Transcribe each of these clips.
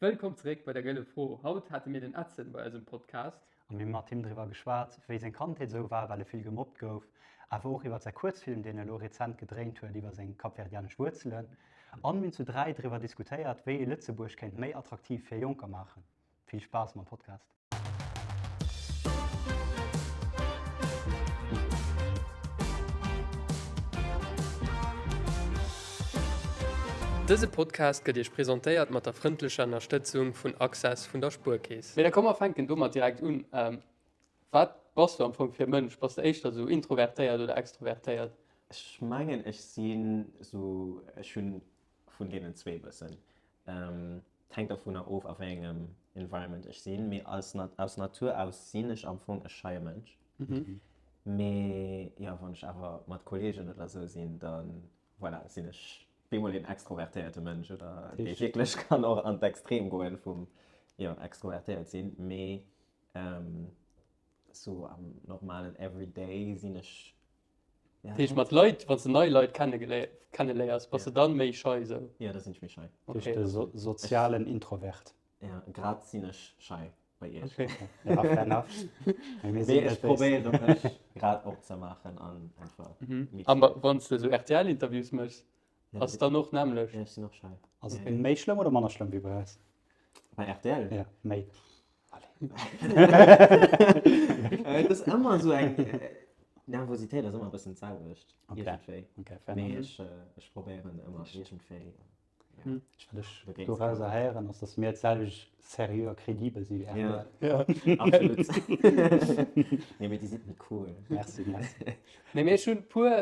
Wëllkomm zeréck bei der Gëlle Fro. Haut hate mir den Edson bei eisem Podcast. A mir hu mat him driwwer geschwat, wéi seng Kandheet esou war, well e vill gemobbt gouf, awer och iwwer säi Kuerzfilm, deen e elo rezent gedréint huet iwwer seng kapverdianesch Wuerzelen. An mir hunn zu 3 driwwer diskutéiert, wéi ee Lëtzebuerg kéint méi attraktiv fir Jonker maachen. Vill Spaass mam Podcast! Dëse Podcast gëtt Iech presentéiert mat der frëndlecher Ënnerstëtzung vun Access vun der Spuerkeess. Mee da komm mer fänken domat direkt un. Wat bass du am Fong fir e Mënsch? Bass de éischter esou introvertéiert oder extrovertéiert? Ech mengen ech sinn esou, ech hunn vun deenen zwee bëssen. Et hänkt dovunner of a wéi engem Environment ech sinn, mee als aus Natur aus sinn ech am Fong e scheie Mënsch. Mee jo, wann ech awer mat Kolleegen oder esou sinn, da voilà, sinn ech bemol een extrovertéierte Mënsch oder dee wierklech kann och an d'Extrem goen vum jo extrovertéiert sinn. Mee sou am normalen Everyday sinn ech Dat heescht mat Leit, wann s de nei Leit kenneléiers, bass de dann méi schei esou? Jo, da sinn ech méi schei. Dat heescht de sozialen Introvert. Jo, grad sinn ech schei bei iech. Ja, fair enough. Mee ech probéiere mech grad opzemaachen an einfach méi. A wann s de esou RTL-Interviews méchs, ass et dann och nämmlecht? Jo, ech sinn och schei. Ass et méi schlëmm oder manner schlëmm wéi bei eis? Bei RTL? Jo, méi. Et ass ëmmer esou eng Nervositéit ass ëmmer e bëssen d'selwecht iergendwéi. Mee ech, ech probéieren ëmmer iergendwéi. Ech wat ech dorauser héieren ass, datt mir d'selwecht seriö a kredibel si wéi RTL. Ja, absolut. Nee, mee déi sinn méi cool. Merci, merci. Nee, mee ech hunn e puer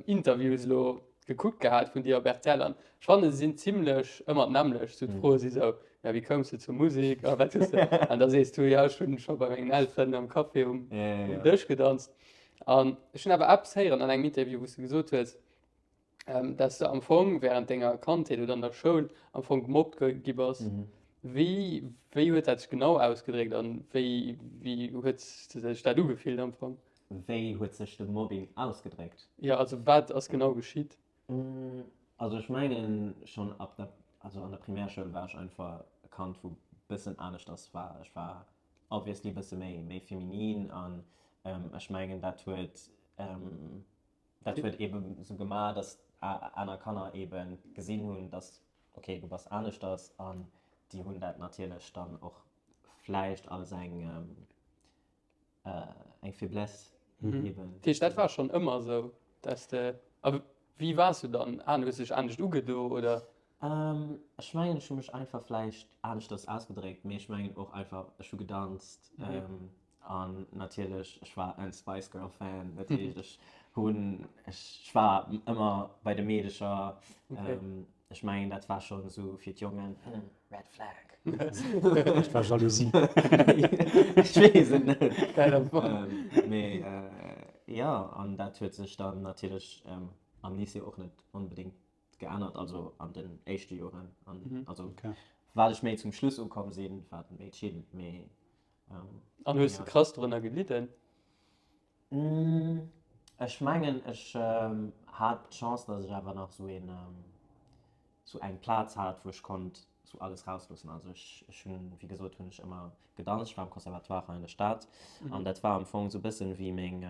Interviews elo gekuckt gehat vun dir op rtl an ech fannen se sinn zimlech ëmmer d'nämmlecht, sou d'Froe si sou, ja wéi koums de zur Musek a wat hues de an da sees du ja ech hunn scho bei mengen Elteren am Café um Dësch gedanzt an ech hunn awer eppes héieren an engem Interview wou s de gesot hues, dass de am Fong während denger Kandheet oder an der Schoul am Fong gemobbt gi bass. Wéi wéi huet dat sech genau ausgedréckt an wéi wéi huet sech dat ugefillt am Fong? Wéi huet sech de Mobbing ausgedréckt? Jo, also wat ass genau geschitt? Also ech mengen schonn ab der, also an der Primärschoul war ech einfach e Kand wou bëssen aneschters war. Ech war obviously bësse méi méi feminin an ech mengen dat huet dat huet eben sou gemaach, dass aner Kanner eben gesinn hunn, dass okay du bass aneschters an déi hunn dat natierlech dann och vläicht als eng eng Faiblesse eben. Dat heescht, dat war schonn ëmmer esou, dass de, a wéi waars du dann an, hues de dech anescht ugedo oder? Ech mengen ech hu mech einfach vläicht aneschters ausgedréckt, mee ech mengen och einfach ech hu gedanzt an natierlech ech war en Spice Girl Fan, dat heescht ech hunn ech war ëmmer bei de Meedecher, ech mengen dat war schonn esou fir d'Jongen Red Flag. Dat war Jalousie. Ech weess et net. Mee jo, an dat huet sech dann natierlech am Lycée och net onbedéngt geännert, also an den éischte Joren. An also wat ech méi zum Schluss ukomm sinn, war et méi chill. Mee An hues de krass dorënner gelidden? Ech mengen ech hat d'Chance, datt ech awer nach esou een esou eng Plaz hat, wou ech konnt esou alles rausloossen. Also ech ech hunn, wéi gesot, hunn ech ëmmer gedanzt, ech war am Conservatoire hei an der Stad an dat war am Fong esou e bëssen wéi meng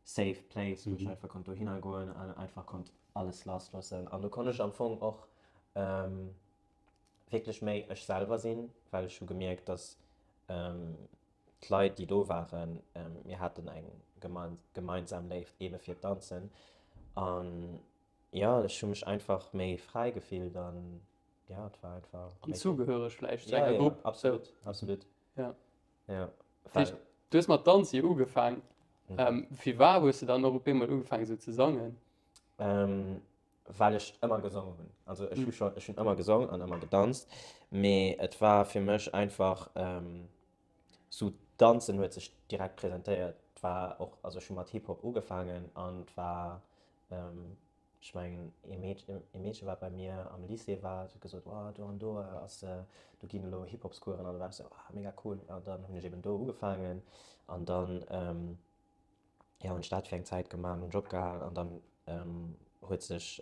safe place, wou ech einfach konnt dohinner goen an einfach konnt alles lassloossen. An do konnt ech am Fong och wierklech méi ech selwer sinn, well ech hu gemierkt, datt d'Leit, déi do waren, mir haten eng gemeinsam Léift eebe fir d'Danzen. An jo, ech hu mech einfach méi fräi gefillt an jo, et war einfach. An zugehöreg vläicht zu enger Grupp. Jo, absolut, absolut. Ja. Ja. Dat heescht, du hues mat Danze jo ugefaang. Firwat hues de dann och op eemol ugefaang esou ze sangen? Well ech ëmmer gesongen hunn. Also ech hu schonn, ech hunn ëmmer gesongen an ëmmer gedanzt, mee et war fir mech einfach sou, d'Danzen huet sech direkt presentéiert. Et war och, also ech hu mat Hip-Hop ugefaangen an et war, ech mengen ee Meedchen, ee Meedche wat bei mir am Lycée war, huet gesot, oh do an do ass, do ginn elo Hip-Hopscoursen an da war ech sou, ah mega cool an dann hunn ech eben do ugefaangen an dann, jo, hunn ech dat fir eng Zäit gemaach an hunn ech opgehalen an dann huet sech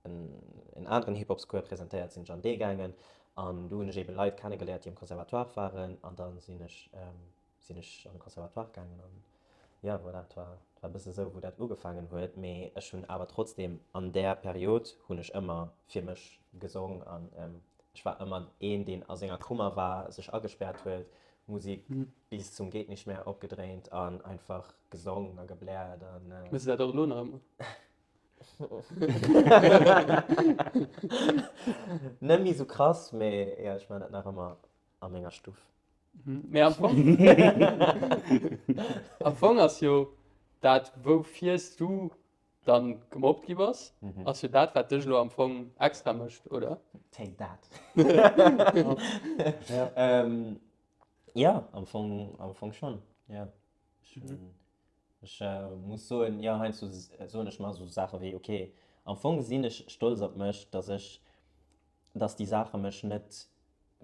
en aneren Hip-Hopscours presentéiert, sinn ech an dee gaangen. An do hunn ech eebe Leit kennegeléiert, déi am Conservatoire waren an da sinn ech, sinn ech an de Conservatoire gaangen an jo, voilà, et war, et war e bësse esou, wou dat ugefaangen huet. Mee ech hunn awer trotzdeem an där Period hunn ech ëmmer fir mech gesong an ech war ëmmer een, deen a senger Kummer war, sech agespäert huet, Musik bis zum geht nicht mehr opgedréint an einfach gesong a gebläert an. Méchs de dat och elo nach ëmmer? Net méi sou krass, mee jo, ech man dat nach ëmmer a menger Stuff. Mee am Fong, am Fong ass jo dat, woufir s du dann gemobbt gi bass, ass jo dat, wat dech elo am Fong extra mécht, oder? Take that. Jo, am Fong, am Fong schonn, jo. Ech hunn Ech muss soen, jo, heiansdo soen ech mer esou Saache wéi, ok, am Fong sinn ech stolz op mech, dass ech, dass déi Saache mech net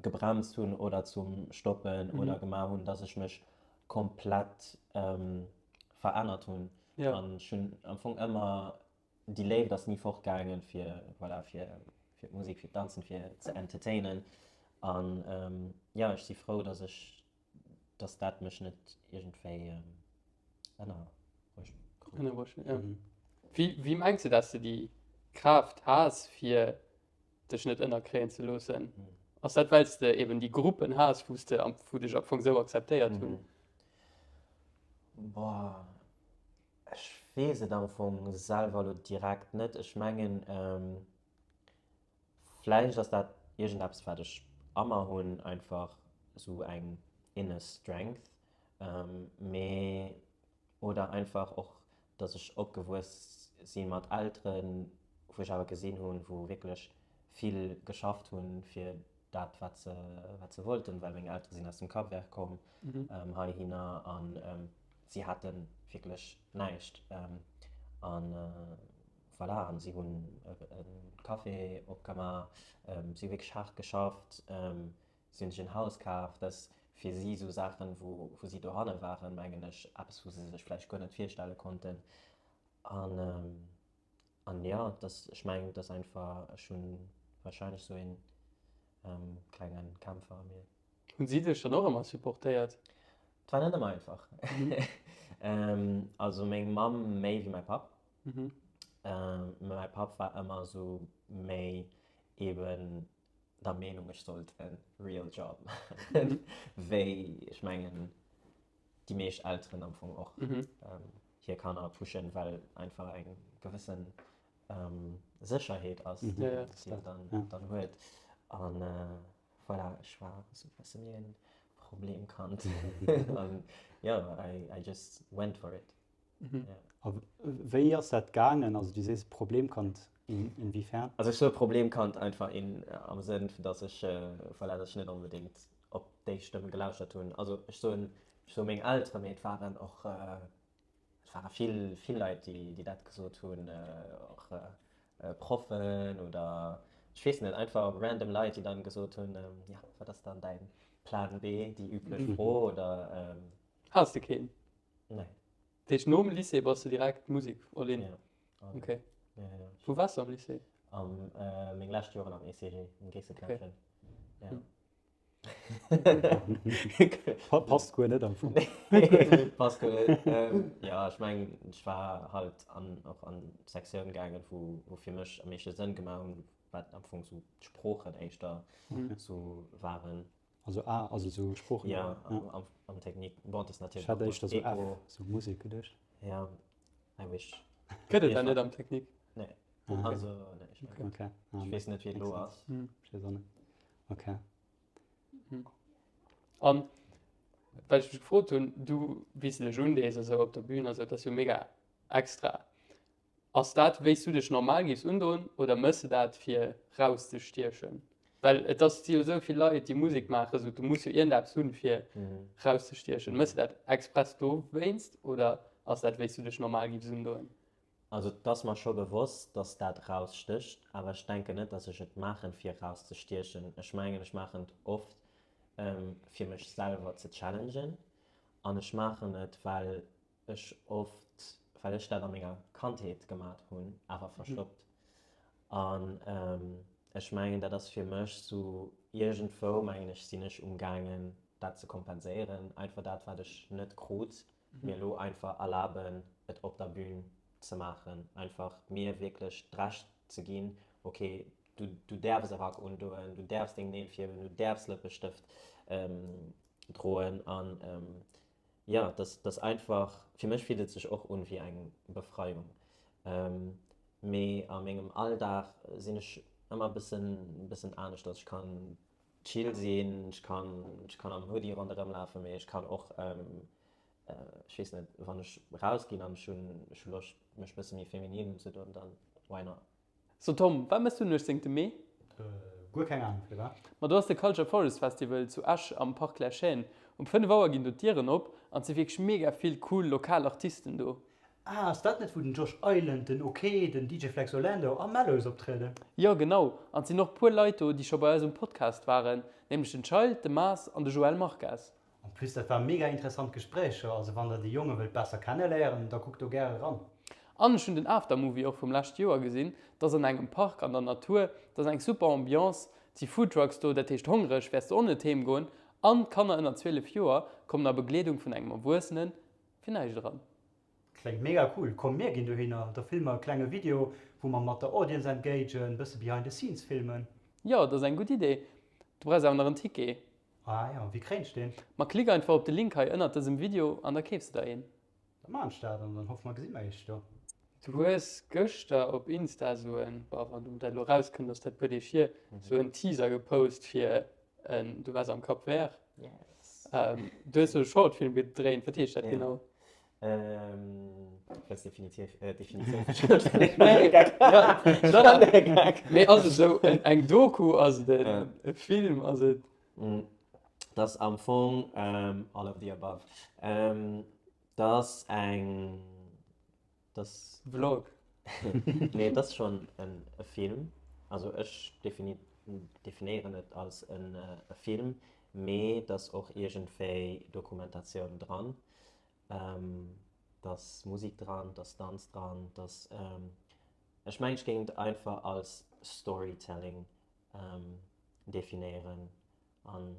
gebremst hunn oder zum Stoppen oder gemaach hunn, dass ech mech komplett verännert hunn. An ech hunn am Fong ëmmer, déi Léift ass ni fortgaangen fir, voilà, fir d'Musek, fir d'Danzen, fir ze entertainen. An jo, ech si frou, dass ech dass dat mech net iergendwéi ënnerbruecht krut. Ënnerbruecht, ja. Wéi, wéi mengs de, dass de déi Kraaft has, fir dech net ënnerkréien ze loossen? Ass dat, well s de eben déi Gruppen has, wou s de, wou dech am Fong esou akzeptéiert hunn? Boah, ech weess et am Fong selwer elo direkt net. Ech mengen, Vläicht ass dat iergendeppes wat ech a mer hunn, einfach esou eng inner strength, mee oder einfach och dass ech opgewuess si mat Elteren, wou ech awer gesinn hunn, wou wierklech vill geschafft hunn fir dat wat se wat se wollten, well meng Eltere sinn aus dem Cap Vert komm heihinner an si hate wierklech näischt an Voilà, an si hunn e Café opgemaach, si hu wierklech haart geschafft, si hunn sech en Haus kaf. Dat ass fir si esou Saachen, wou si dohanne waren, mengen ech, eppes, wou se sech vläicht guer net virstelle konnten. An, an jo, dat, ech mengen, dat ass einfach, ech hu warscheinlech esou ee klenge Kämpfer a mir. Hunn si dech dann och ëmmer supportéiert? Et war net ëmmer einfach. Also meng Mamm méi wéi mäi Papp. Mhm. Ähm, mäi Papp war ëmmer esou méi eben der Meenung, ech sollt en real job maachen, wéi ech mengen déi meescht Elteren am Fong och mhm. ähm, hir Kanner pushen, well einfach eng gewëssen ähm, Sécherheet ass, mhm. déi ja, ja. dann, ja. dann huet. An äh, voilà, ech war esou e bësse méi en Problemkand. An ja, I, I just went for it. A wéi ass dat gaangen? Also du sees Problemkand, inwiefern? Also ech soe Problemkand einfach in, am Sënn, datt ech, voilà, datt ech net onbedéngt op déi Stëmm gelauschtert hunn. Also ech soen, ech soe meng Elteren, mee et waren och, et ware vill, vill Leit, déi, déi dat gesot hunn, och Proffen oder ech weess net, einfach random Leit, déi dann gesot hunn, ja, wat ass dann däin Plan B, déi üblech Fro oder. Has de keen? Nee. Dat heescht nom Lycée bass de direkt Musek all in? Ja. Okay. Ja, ja. Wou waars de am Lycée? Am, äh, meng lescht Joren am ECG, am Geesseknäppchen. Okay. Ja. Passt guer net am Fong. Passt guer net. Ähm, ja, ech mengen, ech war halt an, och an d'Sektioun gaangen, wou, wou fir mech am meeschte Sënn gemaach hunn, wat am Fong sou d'Sproochen éischter sou waren. Also A, also sou Sproochen. Ja, am, am Technique. Bon, das ist natürlich. Ech hat éischter sou F, sou Musek geduecht. Ja, I wish. Gëtt et dat net am Technique? Nee. Ah, also, nee, ech okay. Okay. Ah, ech weess net, wéi et elo ass. Ech weess och net. Okay. An, well ech mech gefrot hunn, du, wéi s de dech undees a sou op der Bühn a sou, dat ass jo mega extra. Ass dat wéi s du dech normal géifs undoen oder mëss de dat fir rauszestiechen? Well et ass si jo esou vill Leit déi Musek maachen, esou du muss jo iergendeppes hunn fir rauszestiechen. Mëss de dat express dowéinst oder ass dat wéi s du dech normal géifs undoen? Also et ass mer scho bewosst, dass dat rausstécht, awer ech denken net, dass ech et maachen fir rauszestiechen. Ech mengen ech maachen et oft fir mech selwer ze challengen an ech maachen et well Ech oft, well ech dat a menger Kandheet gemat hunn, awer verstoppt. An. Ech mengen dat ass fir mech sou iergendwou mengen ech sinn ech umgaangen dat ze kompenséieren, einfach dat wat ech net krut, mir elo einfach erlaben et op der Bühn ze maachen, einfach mir wierklech d'Recht ze ginn, ok du du däerfs e Rack undoen, du däerfs deng Neel fierwen, du däerfs Lëppestëft droen an jo dass dass einfach fir mech fillt et sech och un wéi eng Befreiung. Mee a mengem Alldag sinn ech ëmmer e bëssen bëssen aneschters. Ech kann chill sinn, ech kann ech kann am Hoodie ronderëm lafen, mee ech kann och ech weess net, wann ech rausginn an ech hunn ech hu Loscht mech bësse méi feminin unzedoen, dann why not? So Tom, wat mëss du den 18 Mee? Guer keng Ahnung firwat. Ma do ass de Culture Forest Festival zu Esch am Parc Lachaine. Um 5 Auer ginn do d'Dieren op an et si wierklech mega vill cool lokal Artisten do. Ah, ass dat net wou den Josh Island, den Ok, den DJ Flex Orlando a Mellows optrieden? Jo genau, an et sinn och puer Leit do déi scho bei eis um Podcast waren, nämlech den Child, de Maas an de Joël Marques. En plus dat war mega interessant Gespréicher, also wann der déi Jonge wëllt besser kenneléieren, da kuckt do gäre ran. An ech hunn den Aftermovie och vum lescht Joer gesinn, 't ass an engem Park an der Natur, 't ass eng super Ambiance, 't si Foodtrucks do, dat heescht hongreg wäers de och net heem goen an d'Kanner ënner 12 Joer kommen a Begleedung vun engem Erwuessenen fir näischt eran. Kléngt mega cool, komm mir ginn dohinner, da filme mer e klenge Video wou mer mat der Audience engagen, bësse behind the scenes filmen. Jo, dat ass eng gutt Idee. Du brauchs awer nach en Ticket. Ah jo, wéi kréien ech deen? Ma klick einfach op de Link hei ënnert dësem Video an da keefs de der een. Da maan ech dat an dann hoffe mer gesi mer iech do. Du hues gëschter op Insta sou en, bon wann dat elo rauskënnt ass dat puer Deeg hier, sou en Teaser gepost fir en, du waars am Cap Vert, du hues sou e Shortfilm gedréint, wat heescht dat genau? Wëlls definitiv Definitioun Mee ass et sou eng Doku, ass et e Film, ass et. Dat ass am Fong all of the above. Dat ass eng, dat ass. Vlog. Nee, dat ass schonn e Film. Also ech definéieren et als e Film, mee et ass och iergendwéi Dokumentatioun dran. Et ass Musek dran, et ass Danz dran, et ass, ech mengen ech géing et einfach als Storytelling definéieren. An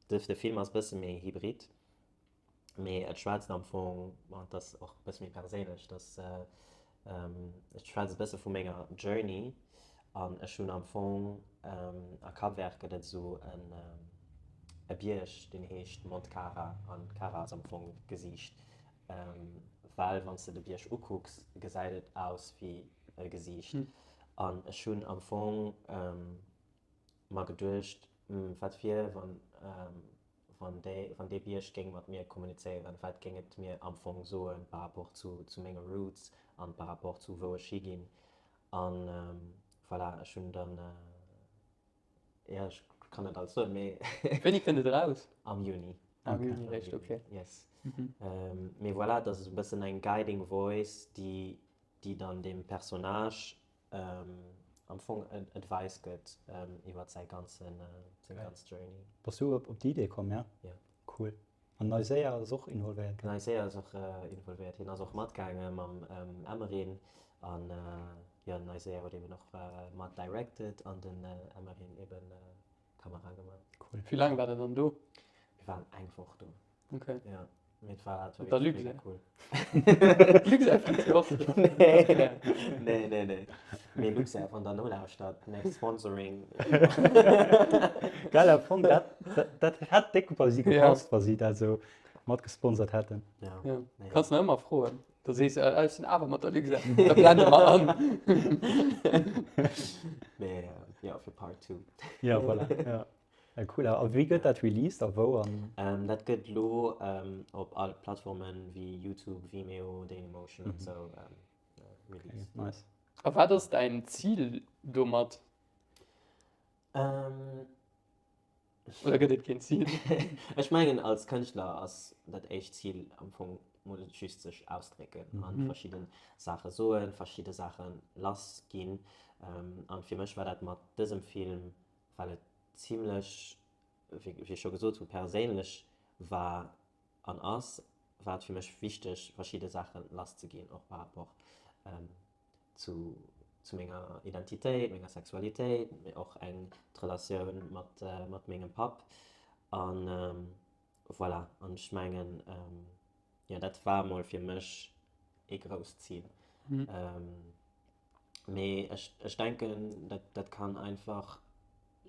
de Film ass e bësse méi hybrid, mee et schwätzt am Fong, bon, et ass och e bësse méi perséinlech, et ass, et schwätzt e bësse vu menger Journey. An ech hunn am Fong, a Cap Vert gëtt et esou e Bierg, deen heescht Mont Cara, an Cara ass am Fong d'Gesiicht, well wann s de de Bierg ukucks, gesäit et aus wéi e Gesiicht. An ech hunn am Fong mer geduecht, wat wier, wann, wann déi, wann dee Bierg géing mat mir kommunizéieren, wat géing et mir am Fong soen par rapport zu, zu menge Roots an par rapport zu wou ech higinn. An voilà, ech hunn dann, jo, ech kann net alles soen, mee. Wéini kënnt et eraus? Am Juni. Am Juni eréischt, ok. Yes. Mee voilà, et ass esou e bëssen eng guiding voice, déi, déi dann deem Personnage am Fong Advice gëtt iwwer säi ganzen, seng ganz Journey. Bass du op déi Idee komm, ja? Ja. Cool. An Neisea ass och involvéiert ginn? Neisea ass och involvéiert. Hien ass och matgaange mam Emmerin. An jo, Neisea huet eben och mat directed an den Emmerin eben Kamera gemaach. Cool. Wéi laang war der dann do? Mir waren eng Woch do. Okay. Ja, mee et war, et war Op der wierklech mega Luxair? cool. Luxair flitt jo och. Nee, nee, nee, nee. Mee Luxair, wann der nolauschtert, next sponsoring. Geil, am Fong, dat, dat, dat hätt déck bei si Ja. gepasst, wa si dat esou mat gesponsert hätten. Ja, Ja. nee. Kanns nach ëmmer froen. Da sees du, ech sinn awer mat der Luxair. Da blende mer an. Mee jo, fir Part 2. Ja, voilà. Ja. Ja, cool. A wéi gëtt dat released a wou? An... Dat gëtt elo op all Plattformen wéi YouTube, Vimeo, Dailymotion an esou released. Okay, nice. A wat ass däin Zil domat? Oder gëtt et keen Zil? Ech mengen als Kënschtler ass dat éischt Zil am Fong mol just sech ausdrécken an verschidde Saache soen, verschidde Saache lass ginn. An fir mech war dat mat dësem Film well et zimlech, wéi ech scho gesot hunn, perséinlech war an ass, war et fir mech wichteg, verschidde Saache lasszeginn, och par rapport zu. Zu menger Identitéit, menger Sexualitéit, mee och eng d'Relatioun mat mat mengem Papp an voilà. An ech mengen, jo dat war mol fir mech ee grousst Zil. Mee ech ech denken, dat dat kann einfach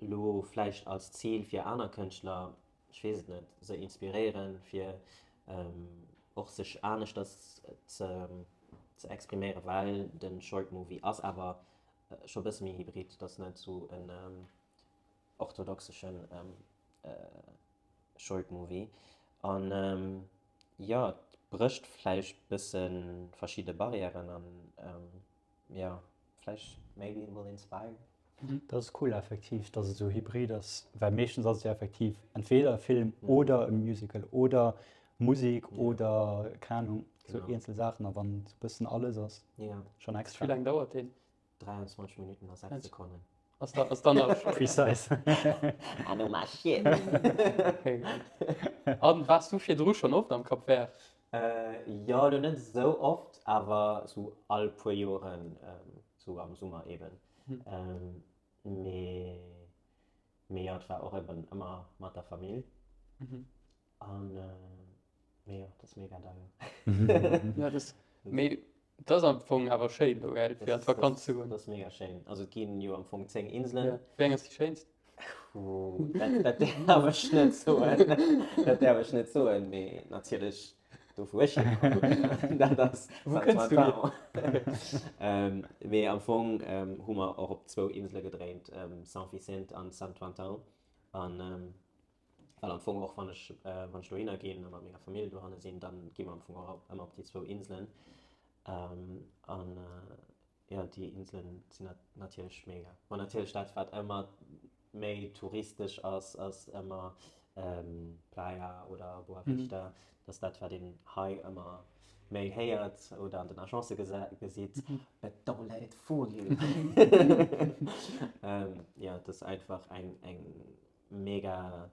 lo vläicht als Zil fir aner Kënschtler, ech weess et net, se inspiréieren, fir och sech aneschters ze ze expriméieren, well de Short Movie ass awer scho e bësse méi hybrid, et ass net esou en orthodoxeschen Short Movie an jo, et brécht vläicht bësse verschidde Barrièren an jo, vläicht maybe it will inspire. Dat ass cool effektiv, dass et esou hybrid ass, well meeschtens ass et jo effektiv entweder e Film oder e Musical oder Musek oder keng Ahnung, esou eenzel Saachen. A wann esou e bëssen alles ass, schonn extra. Wéi laang dauert deen? 23 Minutten a 6 Sekonnen. Ass da, ass dann nach. Precise. I know my shit. Okay, gutt. An waars du virdru schonn oft am Cap Vert? Jo, elo net esou oft, awer esou all puer Joren, esou am Summer eben. Mee, mee jo, et war och eben ëmmer mat der Famill. An, mee jo, et ass mega deier. Ja, dat, mee et ass am Fong awer schéin do, gell, fir an d'Vakanz ze goen. Dat ass mega schéin. Also et ginn jo am Fong 10 Inselen. Ja, wéi eng ass déi schéinst? Puh, dat, dat däerf ech net soen. Dat däerf ech net soen, mee natierlech do wou ech hierkommen. Dat ass Wou kënns du hier? Mee am Fong hu mer och op zwou Insele gedréint, São Vicente an Santo Antão. An well am Fong och wann ech, wann ech dohinner ginn a mat menger Famill dohanne sinn, da gi mer am Fong och ëmmer op déi zwou Inselen. An Jo, déi Inselen sinn natierlech mega. Ma natierlech dat wat ëmmer méi touristesch ass, ass ëmmer Playa oder Boa Vista. Dat ass dat wat een hei ëmmer méi héiert oder an den Agencë gesitt. But don't let it fool you. Jo, et ass einfach eng eng mega,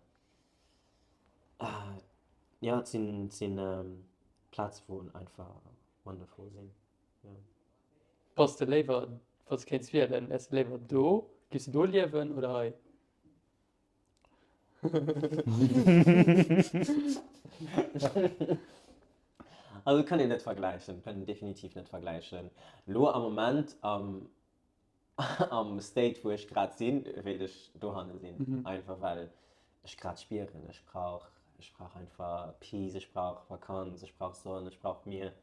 jo et sinn sinn Plaze wou einfach wonderful sinn. Jo. Bass de léiwer, wann s de kéints wielen, wäers de léiwer do, giffs de do liewen oder hei? Also kann een net vergläichen, kann een definitiv net vergläichen. Lo am Moment am am State wou ech grad sinn, wéilt ech dohanne sinn, einfach well ech grad spieren, ech brauch ech brauch einfach Peace, ech brauch Vakanz, ech brauch Sonn, ech brauch Mier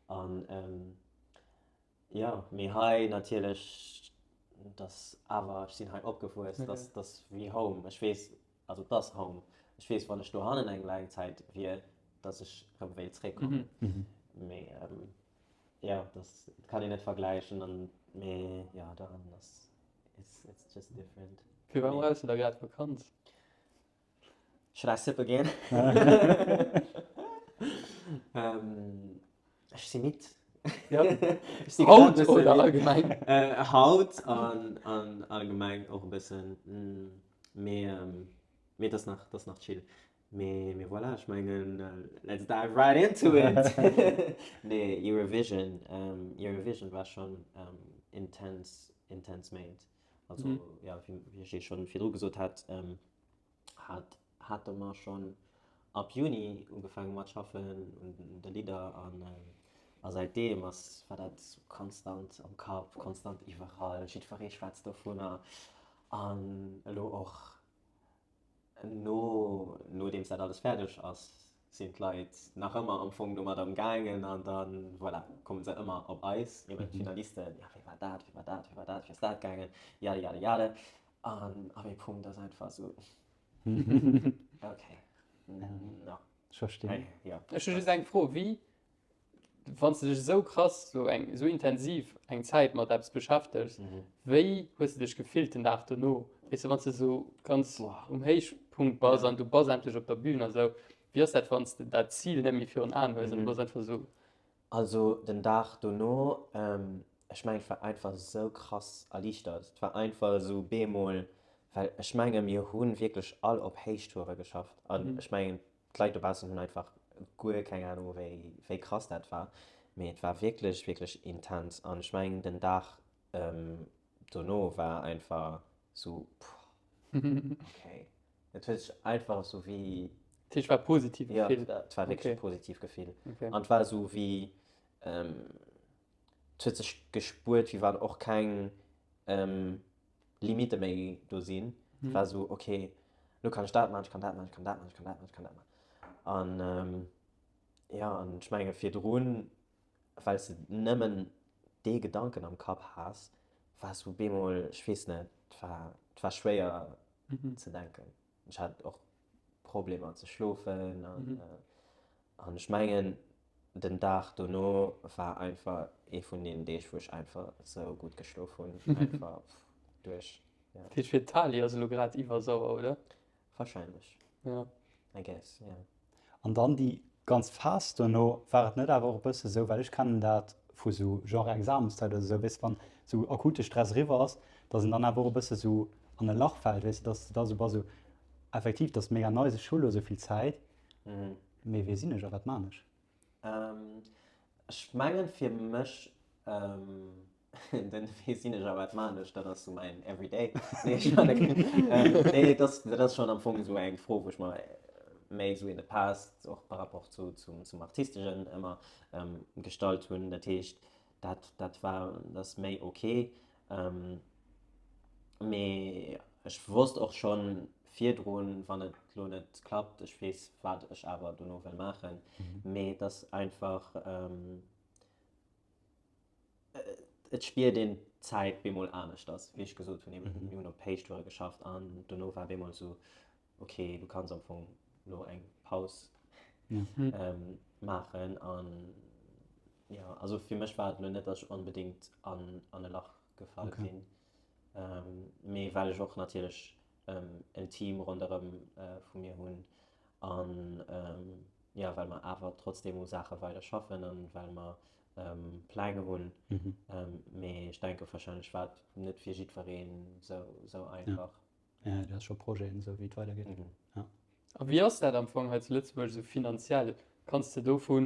an jo, mee hei natierlech, dass awer ech sinn hei opgewuess, dass dass wéi home, ech weess, also et ass home, ech weess wann ech dohannen eng laang Zäit wier, dass ech rëm wéilt zréckkommen, mee. Jo, das kann een net vergläichen an mee jo dann ass it's it's just different. Firwat brauchs de da grad Vakanz? Should I sip again? Ech si midd. Ja. Ech si grad Haut bësse oder midd. allgemeng? Haut an an allgemeng och e bëssen, mee mee et ass nach et ass nach chill. Mee, mee voilà, ech mengen, let's dive right into it! Nee, Eurovision, Eurovision war schonn intens, intens Méint. Also, jo, wéi ech Iech schonn virdru gesot hat, hat, hate mer schonn ab Juni ugefaange mat schaffen un de Lidder an a säitdeem ass, war dat konstant am Kapp, konstant iwwerall, jiddweree schwätzt dovunner an elo och No, nodeems dat alles fäerdeg ass, sinn d'Leit nach ëmmer am Fong domat am gaangen an da voilà, komme se ëmmer op eis, eben d'Finalisten, ja wéi war dat, wéi war dat, wéi war dat, wéi ass dat gaangen, jade jade jade. An ab ee Punkt ass einfach esou, okay, no. Ech verstinn. Jo. Ech hu just eng Fro, Wéi Wann s de dech esou krass, esou eng, esou intensiv eng Zäit mat eppes beschäftegs, wéi hues de dech gefillt den Dag dono? Weess de, wann s de esou ganz um Héichpunkt bass an du bass endlech op der Bühn a sou, wéi ass dat, wann s de dat Zil net méi virun Aen hues an du bass einfach esou. Also den Dag dono, ech mengen, ech war einfach esou krass erliichtert. Et war einfach esou bemol, well ech menge mir hu wierklech all op Héichtoure geschafft an ech mengen, D'Leit dobaussen hunn einfach guer keng Anung wéi wéi krass dat war, mee et war wierklech wierklech intens an ech mengen den Dag. Dono war einfach sou, puh, okay. Et huet sech einfach sou wéi. Dat heescht, et war e positive Gefill? Jo, et war wierklech e positivt Gefill. An et war sou wéi, et huet sech gespuert, wéi wann och keng Limitte méi do sinn. Et war sou, okay, elo kann ech dat maachen, ech kann dat maachen, ech kann dat maachen, ech kann dat maachen, ech kann dat maachen. An jo, an ech menge virdrun, well s de nëmmen dee Gedanken am Kapp has, war sou bemol, ech weess net, et war, et war schwéier ze denken. Ech hat och Problemer ze schlofen an an ech mengen den Dag dono war einfach ee vun deenen Deeg, wou ech einfach sou gutt geschlof hunn, einfach duerch, ja. Dat heescht fir d'Tali ass elo grad iwwersauer, oder? Wahrscheinlech. Ja. I guess, yeah. An dann déi ganz Phas dono, war et net awer och e bësse sou, well ech kennen dat vu sou genre Examenszäit oder sou, weess de, wann sou akute Stress eriwwer ass, dass een dann awer och e bësse sou an e Lach fält, weess de, dass de da sou bass, sou effektiv, dat ass mega nice, ech hu lo sou vill Zäit, mee wie sinn ech a wat man ech? Ech mengen fir mech Den wee sinn ech a wat maan ech, dat ass sou mäin everyday. Nee, ech man nee, dat ass, dat ass schonn am Fong esou eng Fro, wou ech mer méi esou in the past och par rapport zu, zum, zum Artisteschen ëmmer gestallt hunn. Dat heescht, dat, dat war, dat ass méi ok. Mee ech wosst och schonn virdrun, wann et lo net klappt, ech weess, wat ech awer dono wëll maachen. Mee et ass einfach. Et spiert een d'Zäit bemol aneschters, wéi ech gesot hunn, eben mir hunn op Héichtoure geschafft an dono war bemol esou, ok, du kanns am Fong elo eng Paus maachen an jo, also fir mech war et elo net, datt ech onbedéngt an an e Lach gefall sinn, mee well ech och natierlech en Team ronderëm vu mir hunn an jo, well mer awer trotzdeem u Saache weider schaffen an well mer Pläng hunn. Mee ech denke wahrscheinlech war et net fir jiddwereen sou einfach. Ja, du has scho Projeten, esou wéi et weidergeet. Ja. A wéi ass dat am Fong hei zu Lëtzebuerg esou finanziell? Kanns de dovu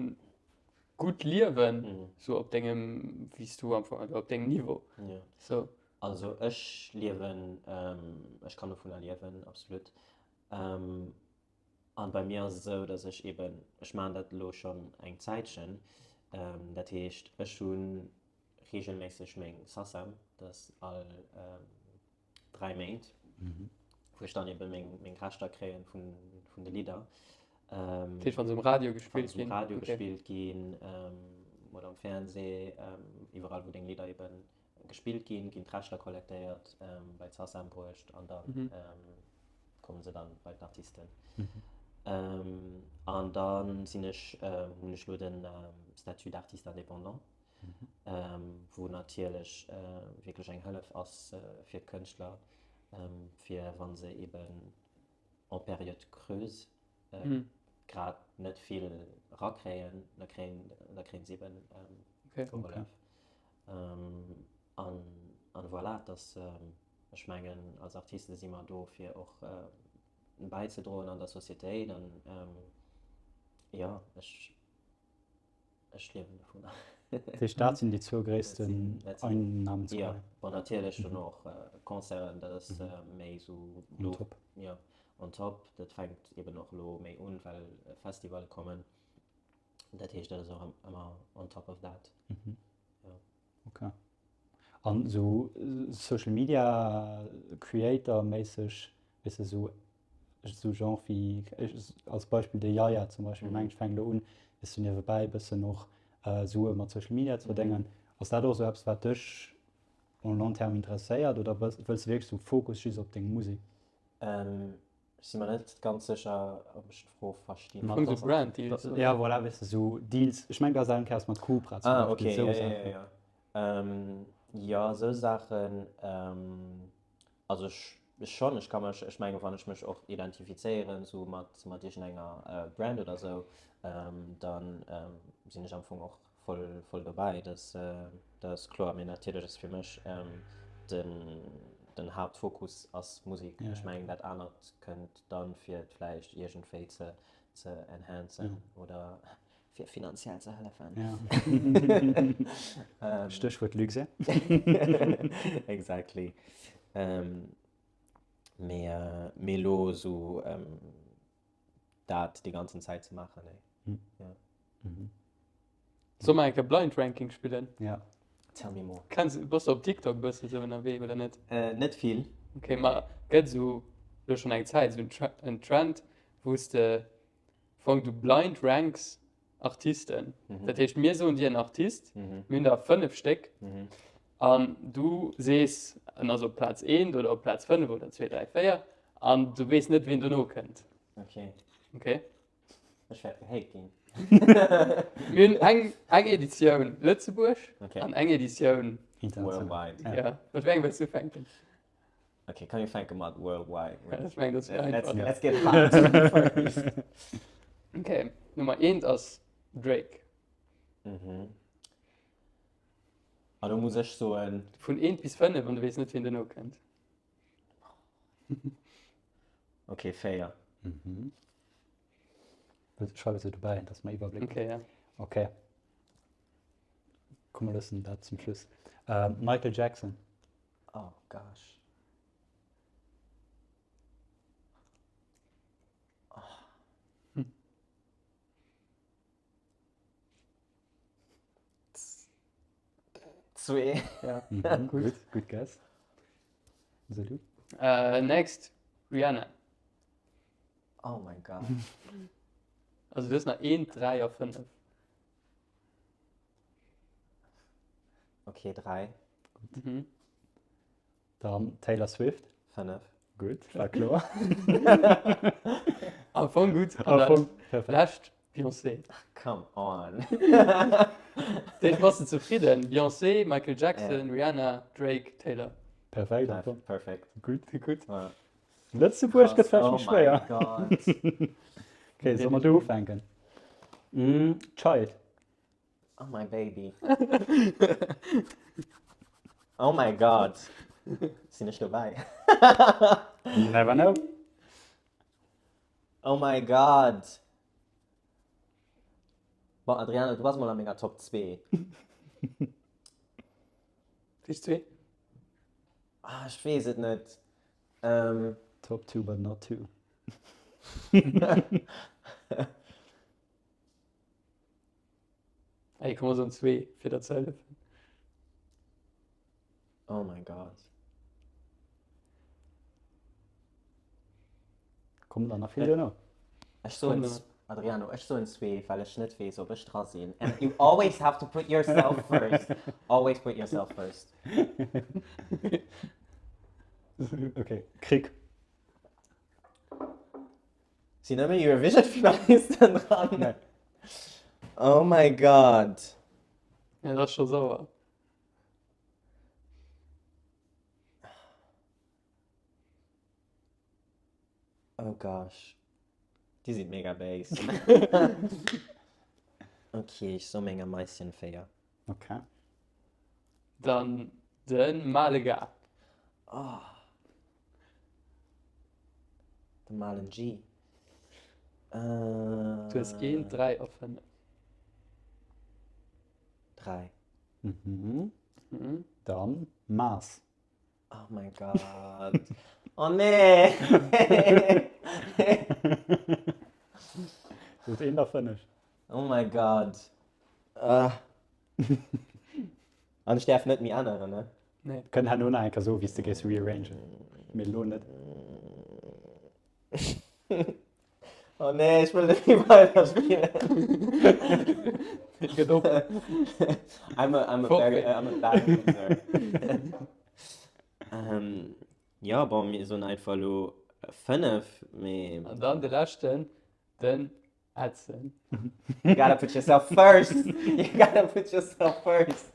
gutt liewen, esou op dengem, wéi s du am Fong, also op dengem Niveau? Jo. Sou. Also ech liewen, ech kann dovunner liewen, absolut. An bei mir ass et esou, dass ech eben, ech maachen dat elo schonn eng Zäitchen, dat heescht ech hu reegelméisseg meng SACEM, dat ass all 3 Méint, wou ech dann eben meng meng Rechter kréien vun vun de Lidder. Dat heescht, wa se um Radio gespillt ginn? Wa se um Radio gespillt ginn oder am Fernseh, iwwerall wou deng Lidder eben Gespillt ginn, ginn d'Rechter kollektéiert, bei d'SACEM bruecht an da komme se dann bei d'Artisten. An da sinn ech, hunn ech elo de Statut d'artiste indépendant, wou natierlech wierklech eng Hëllef ass fir d'Kënschtler, fir wa se eben en période creuse grad net vill rakréien, da kréien, da kréien se eben gehollef. An, an voilà, dass, ech mengen, als Artiste si mer do fir och bäizedroen an der Societéit an jo, ech, ech liewen dovunner. Dat heescht, dat sinn déi zwou gréissten Einnahmensquellen? Jo, bon natierlech dann och Concerten, dat ass méi esou on top. Jo, on top. Dat fänkt eben och elo méi un, well Festivalle kommen. Dat heescht, dat ass och ëmmer on top of that. Jo. Okay. An esou Social Media Creator méisseg, weess de, esou esou Genre wéi als Beispill de Yaya zum Beispill, mengen ech, fänkt elo un, weess du, niewebäi e bëssen och Sue mat Social Media ze verdéngen. Ass dat och esou eppes, wat dech en long terme interesséiert oder wëlls de wierklech esou Fokus just op deng Musek? Ech si mer net ganz sécher, ob ech d'Fro verstinn. Am Fong sou Brand Deals, oder? Ja, voilà, weess de, sou Deals. Ech mengen, du has dat eng Kéiers mat Cupra zum Ah, Beispill, okay, sou ja, ja, Saachen. ja, ja. Jo, sou Saachen, also ech schonn, ech ka mech, ech menge wann ech mech och identifizéieren sou mat, mat iergendenger Brand oder sou, dann sinn ech am Fong och Voll, voll dobäi, dat dat ass kloer. Mee natierlech ass fir mech den, den Haaptfokus ass Musek. Ech mengen dat anert kënnt dann fir et vläicht iergendwéi ze, ze enhancen oder. Fir finanziell ze hëllefen. Ja. Stéchwuert Luxe. Exactly. Mee, mee elo esou dat déi ganzen Zäit ze maachen, nee. Ja. Solle mer eng Kéier Blind Ranking spillen? Ja. Tell me more. Kenns, bass de op TikTok e bësse sou ënnerwee oder net? Net vill. Ok, ma gëtt esou elo schonn eng Zäit esou en Trend, wou s de Fong du blind ranks Artisten. Dat heescht mir soen dir en Artist, mir hunn der 5 Stéck an du sees en ass op Plaz 1 oder op Plaz 5 oder 2, 3, 4 an du weess net wien dono kënnt. Okay. Okay. Ech wäert gehate ginn. Mir hunn eng, eng Editioun Lëtzebuerg Okay. an eng Editioun International. Worldwide. Ja. Mat wéi engem wëlls du ufänken? Okay, komm mir fänke mat Worldwide. Ja, ech mengen, dat ass méi Let's, einfach. let's get hot first. Okay, Nummer eent ass Drake. Mhm. A do muss ech soen. Vun eent bis 5 an du weess net, wien duerno kënnt. Okay, 4. Mhm. Schreiwe se dobäi, dass mer Iwwerbléck Okay, ja. Okay. Komm, mir loossen dat zum Schluss. Äh, Michael Jackson. Oh gosh. Oh. Zwee. Ja. Mhm, gut, gut guess. So du? Uh, next, Rihanna. Oh my god. Also du hues nach 1, 3 a 5. Okay, 3. Mhm. Dann Taylor Swift. 5. Gutt, war kloer. Am Fong gutt. Am Fong perfekt. Lescht, Beyoncé. Come on. Dave, bass de zefridden? Beyoncé, Michael Jackson, Rihanna, Drake, Taylor. Perfekt, am Fong. Perfekt. Gutt. Gutt. Ja. Lëtzebuerg gëtt vläicht méi schwéier. Oh my God. Okay, solle mer do ufänken? Child. Oh my baby. Oh my God. Sinn ech dobäi? You never know. Oh my God. Bon, Adriano, du bass mol a menger Top 2. Wéi zwee? Ah, ech weess et net. Ähm. Top 2 but not 2. Ey, komm, mer soen zwee, fir der ze hëllefen. Oh my God. Kommen der nach vill duerno? Ech soen, Adriano, ech soen zwee, well ech net weess, ob ech dra sinn. And you always have to put yourself first. Always put yourself first. Okay, Krick. Sinn nëmme Eurovision-Finalisten dran? Nee. Oh my God. Ja, dat ass scho sauer. Oh gosh. Déi sinn mega béis. Okay, ech soe menger Maischen 4. Okay. Dann de Malega. Oh. De Malen G. Du hues 1, 3 a 5. 3. Mhm. Dann Maas. Oh my God. Oh nee. Du hues 1 a 5. Oh my God. Ah. An ech däerf net méi änneren, ne? Nee. Kënn herno nach eng Kéier soen, wéi s de géifs rearrangen, mee elo net. Oh nee, ech wëll net méi weiderspillen. Gëtt op. I'm a, I'm a very, I'm a bad loser. ähm, ja, bon, mir soen einfach elo 5, mee. An dann de leschten, den Edson. You gotta put yourself first. You gotta put yourself first.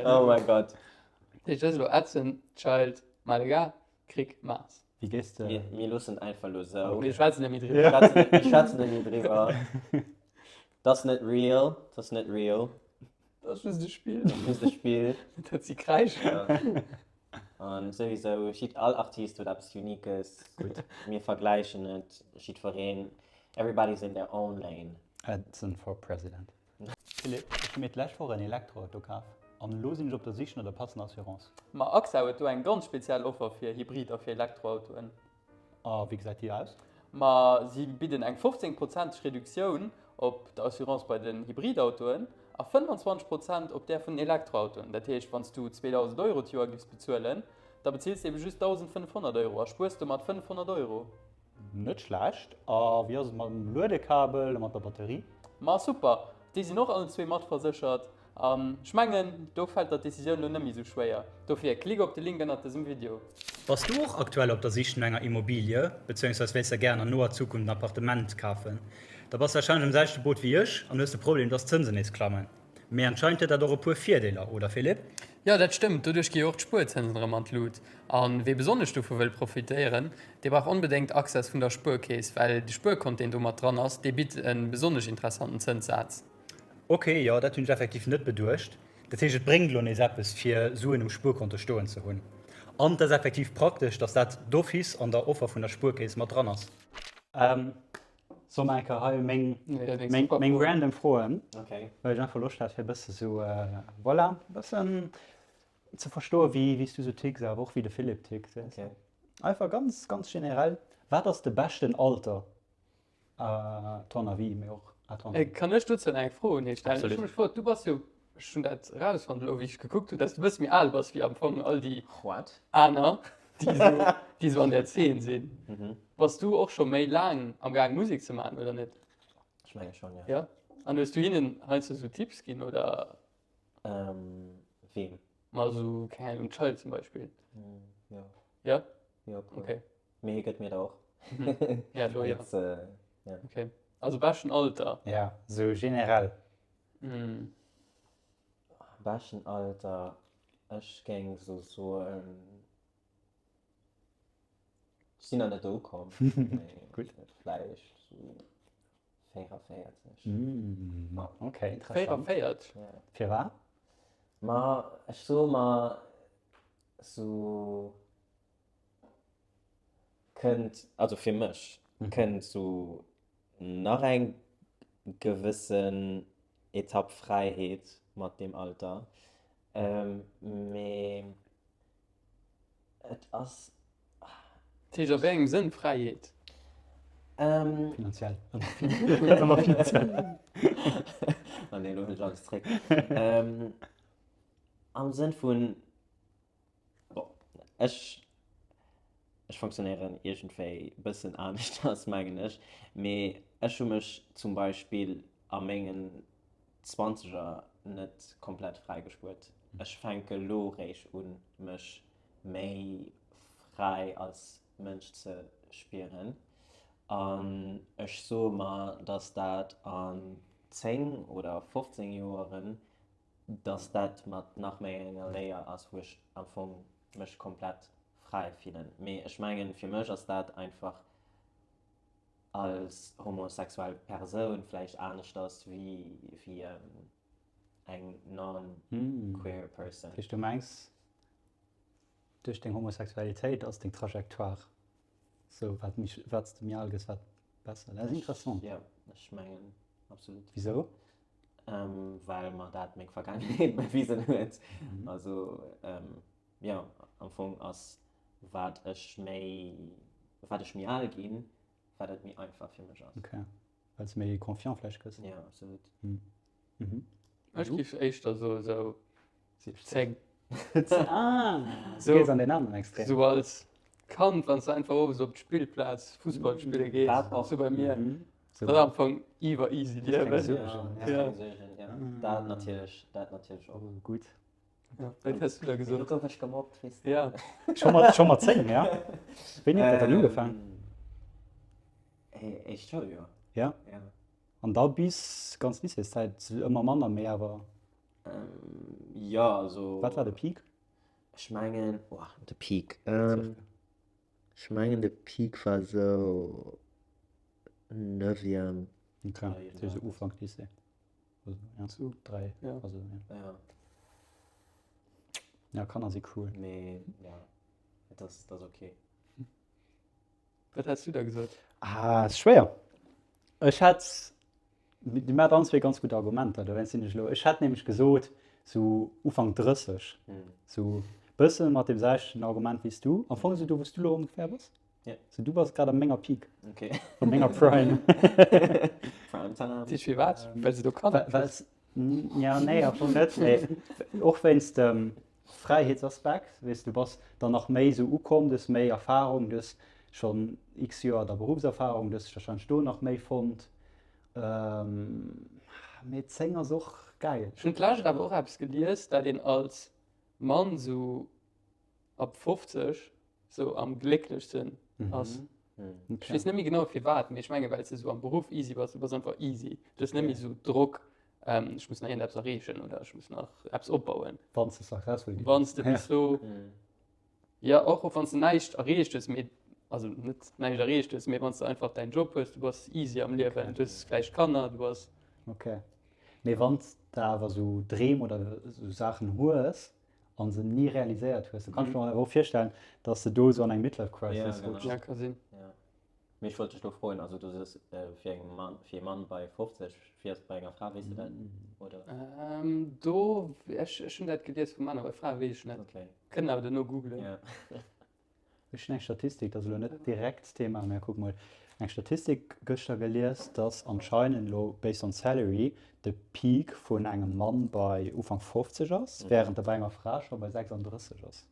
Oh my God. Dat heescht, dat ass elo Edson, Child, Malaga, Krick, Mars. Wéi gees de? Mir, mir loossen einfach elo sou. Mir schwätzen net méi driwwer. Mir schwätzen, mir schwätzen net méi driwwer. Dat ass net real. Dat ass net real. Dat ass just e Spill. Dat ass just e Spill. Dat si Kräischer. Ja. An souwisou, jidd, all Artist huet eppes Uniques. Gutt. Mir vergläichen net jiddwereen. Everybody's in their own lane. Edson for President. Philippe, ech hu mir d'lescht Woch en Elektroauto kaf an elo sinn ech op der Sich no der passender Assurance. Ma AXA huet do eng ganz speziell Offer fir Hybrid a fir Elektroautoen. A wéi gesäit déi aus? Ma si bidden eng 15 prozenteg Reduktioun op der Assurance bei den Hybridautoen a 25 Prozent op där vun den Elektroautoen. Dat heescht, wann s du 2.000 Euro d'Joer giffs bezuelen, da bezills de ebe just 1.500 Euro a spuers domat 500 Euro. Net schlecht. A wéi ass et mam Luedekabel a mat der Batterie? Ma super, déi sinn och allen zwee matverséchert. An ech mengen, do fält der d'Decisioun lo net méi sou schwéier. Dofir, klick op de Link ënnert dësem Video. Bass du och aktuell op der Sich no enger Immobilie, bezéiungsweis wéilst der gären an noer Zukunft en Appartement kafen? Da bass du warscheinlech am selwechte Boot wéi ech an hues de Problem, dass d'Zënsen nees klammen. Mee anscheinend huet dat och e puer Virdeeler, oder Philippe? Jo, dat stëmmt. Doduerch gi jo och d'Spuerzënsen erëm an d'Lut. A wee besonnesch dovu wëll profitéieren, dee brauch onbedéngt Access vun der Spuerkeess, well de Spuerkont, deen do mat dran ass, dee bitt e besonnesch interessanten Zënssaz. Ok, jo, dat hunn ech effektiv net beduecht. Dat heescht, et bréngt elo nees eppes, fir Suen um Spuerkonto stoen ze hunn. An et ass effektiv praktesch, dass dat d'office an der Offer vun der Spuerkeess mat dran ass. Soll mer eng Kéier hei meng, meng, meng random Froen, well ech einfach Loscht hat, fir e bësse sou, voilà, e bëssen ze verstoen, wéi, wéi s du sou ticks, awer och wéi de Philippe tickt, weess de. Einfach ganz, ganz generell, wat ass de beschten Alter, à ton avis, mee och à ton avis? Kann ech dozou nach eng Fro un hie stellen? Ech hu mech gefrot, du bass jo, ech hunn dat erausfonnt elo, wéi ech gekuckt hunn, dass du e bësse méi al bass wéi am Fong all déi aner. Déi sou, déi sou an der Zeen sinn. Bass du och scho méi laang am Gaang Musek ze maachen oder net? Ech menge schonn, jo. Jo? An hues du hinnen heiansdo sou Tipps ginn oder? Weem? Ma sou, keng Ahnung, dem Child zum Beispill. Jo. Jo? Jo, puer. Okay. Mee hie gëtt mir der och. Ja, elo jo. Jetzt, ja. Okay. Also beschten Alter? Ja, sou generell. Beschten Alter, ech géing sou soen, ech sinn nach net do ukomm, mee vläicht sou 44. Ok, interessant. 44? Firwat? Ma ech soe mer sou kënnt, also fir mech kënnt sou nach eng gewëssen Etapp Fräiheet mat deem Alter, mee et ass. Dat heescht a wéi engem Sënn Fräiheet? Finanziell. Ëmmer finanziell. Oh nee, elo huelen ech alles zréck. Am Sënn vun. Bon, ech, ech fonctionnéieren iergendwéi bëssen aneschters, mengen ech, mee ech hu mech zum Beispill a mengen Zwanzeger net komplett fräi gespuert. Ech fänke lo réischt un, mech méi fräi als Mënsch ze spieren. An ech soe mer, datt dat an 10 oder 15 Joeren dass dat mat nach méi enger Layer ass, wou ech am Fong mech komplett fräi fillen. Mee ech mengen, fir mech ass dat einfach als homosexuell Persoun vläicht aneschters wéi wéi eng non-queer person. Wéi s du mengs, duerch deng Homosexualitéit ass deng Trajectoire sou, wat méi, wat s de méi al gëss, wat besser. Dat ass interessant. Jo, ech mengen absolut. Wisou? Well mer dat meng Vergaangenheet bewisen huet. Also jo, am Fong ass wat ech méi, wat ech méi al ginn, wat et méi einfach fir mech ass. Ok, well s de méi confiant vläicht gëss. Jo, absolut. Ech géif éischter soe sou 10. Ah, du gees an deen aneren Extrem. Sou als Kand, wann s de einfach owes op d'Spillplaz Fussball spille gees, sou bei mir. Dat ass am Fong iwwer easy Liewen. Ja, dat natierlech, dat natierlech och. Gutt. Wat häss du da gesot? Do gouf ech gemobbt, weess de. Ja. Scho mat, scho mat 10, ja? Wéini huet dat dann ugefaang? Éischt Schouljoer. Ja? Ja. An da bis ganz Lycéeszäit ëmmer manner, mee awer. Jo, also. Wat war de Peak? Ech mengen, oh, de Peak. Ech mengen de Peak war sou Neuvième. Ok, dat heescht sou Ufank Lycée. Also, ja, Zu, 3, ja. also, ja. Ja. Ja, Kanner si cruel. Mee ja, et ass, et ass ok. Wat häss du da gesot? Ah, ass schwéier. Ech hätt. Dir maacht allen zwee ganz gutt Argumenter, dowéinst sinn ech elo, ech hätt nämlech gesot sou Ufank 30, sou bësse mat deem selwechten Argument wéi s du, am Fong esou do wou s du elo ongeféier bass. Sou du bass grad a menger Peak, a menger Prime. Prime Time. Tisch firwat? Well se do Kanner kriss? Ja, nee, am Fong net, mee och wéinst dem Fräiheetsaspekt, weess du bass dann nach méi sou ukomm, du hues méi Erfarung, du hues schonn x Joer da Beruffserfarung, du hues dech warscheinlech do nach méi fonnt. Mee 10 ass och gäil. Ech hunn d'lescht awer och eppes gelies, dat een als Mann sou ab 50 sou am glécklechsten ass. Ech weess net méi genau firwat, mee ech menge well s de sou am Beruff easy bass, du bass einfach easy, du hues net méi sou Drock, ech muss nach iergendeppes erreechen oder ech muss nach eppes opbauen. Wann s de successful ginn. Wann s de bis do, jo och wann s de näischt erreecht hues, mee also net näischt erreecht hues, mee wann s de einfach däin Job hues, du bass easy am Liewen, du hues vläicht Kanner, du bass. Ok, mee wann s de awer sou Dreem oder sou Saachen hues an se ni realiséiert hues, da kann ech mer awer och virstellen, dass de do sou an eng Midlife Crisis rutschs. Ja, ka sinn. Mee ech wollt dech lo froen, also du sees fir eng Mann, fir ee Mann bei 50, wéi ass et bei enger Fra, weess de dat oder? Do, ech ech hunn dat gelies vu Männer, bei Frae weess ech net. Okay. Kënnen awer duerno googlen. Ja. Ech hunn eng Statistik, dat ass elo net direkt d'Thema, mä kuck mol, eng Statistik gëschter gelies, dass anscheinend elo based on salary de Peak vun engem Mann bei Ufank 50 ass, wärend e bei enger Fra scho bei 36 ass.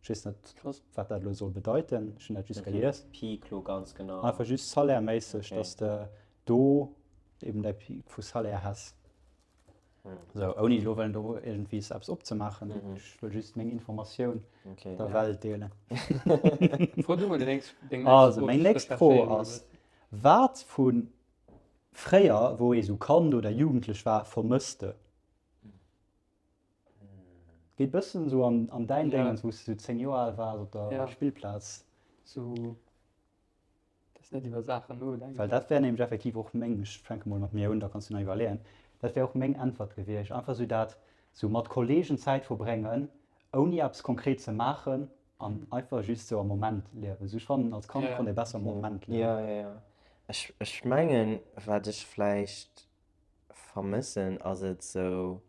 Ech weess net, wat dat elo soll bedeiten. Ech hunn dat just gelies. Peak lo ganz genau? Einfach just salaire-méisseg, dass de do eben däi Peak vu Salaire häss. Sou, ouni elo wëllen do iergendwéi eppes opzemaachen. Ech wëll just meng Informatioun der Welt deelen. Fro du mol deng nächst Fro. Also, meng nächst Fro ass, Wat vu fréier, wou ee sou Kand oder Jugendlech war, vermësst de? Geet bëssen sou an, an däin ja. Déngens, wou s du 10 Joer al waars op der ja. Spillplaz. Sou, dass net iwwer Saachen nodenken. Well dat wär nämlech effektiv och meng, ech fänke mol mat mir un, da kanns du nach iwwerleeën, dat wär och meng Äntwert gewiescht. Einfach sou dat, sou mat Kollegen Zäit verbréngen, ouni eppes konkret ze maachen an einfach just sou am Moment liewen. Sou ech fannen, als Kand ja. konnt ee besser am Moment liewen. Ja, ja, ja. Ech, ech mengen, wat ech vläicht vermëssen, ass et sou,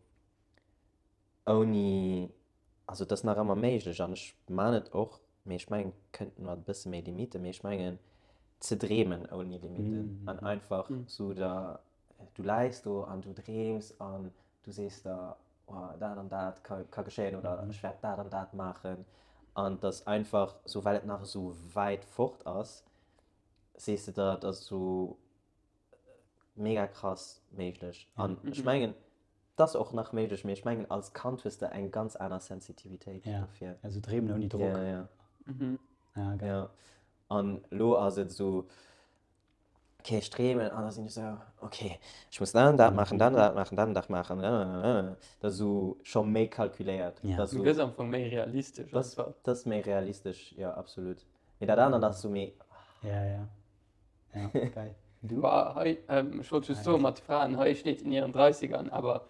Ouni, also et ass nach ëmmer méiglech an ech man et och, mee ech mengen et kënnt mat e bësse méi Limiten, mee ech mengen ze dreemen ouni Limiten an einfach sou der, du läis do an du dreems an du sees der, oh dat an dat ka ka geschéien oder ech wäert dat an dat maachen an et ass einfach sou, well et nach esou wäit fort ass, sees de der, et ass esou mega krass méiglech an ech mengen et ass och nach méiglech, mee ech mengen als Kand hues de eng ganz aner Sensitivitéit dofir. Ja, esou dreemen ouni Drock. Ja, ja. Ja, geil. Ja. An lo ass et esou, okay, ech dreemen an da sinn ech esou, okay, ech muss dat an dat maachen, dat an dat maachen, dat an dat maachen, dat ass esou scho méi kalkuléiert. Ja. Du gëss am Fong méi realistesch einfach. Dat ass méi realistesch, jo, absolut. Mee dat anert ass esou méi. Ja, ja. Ja, geil. Du? Bah, hei, ähm, ech wollt just soen, mat Fraen, hei steet in ihren Dreißigern, awer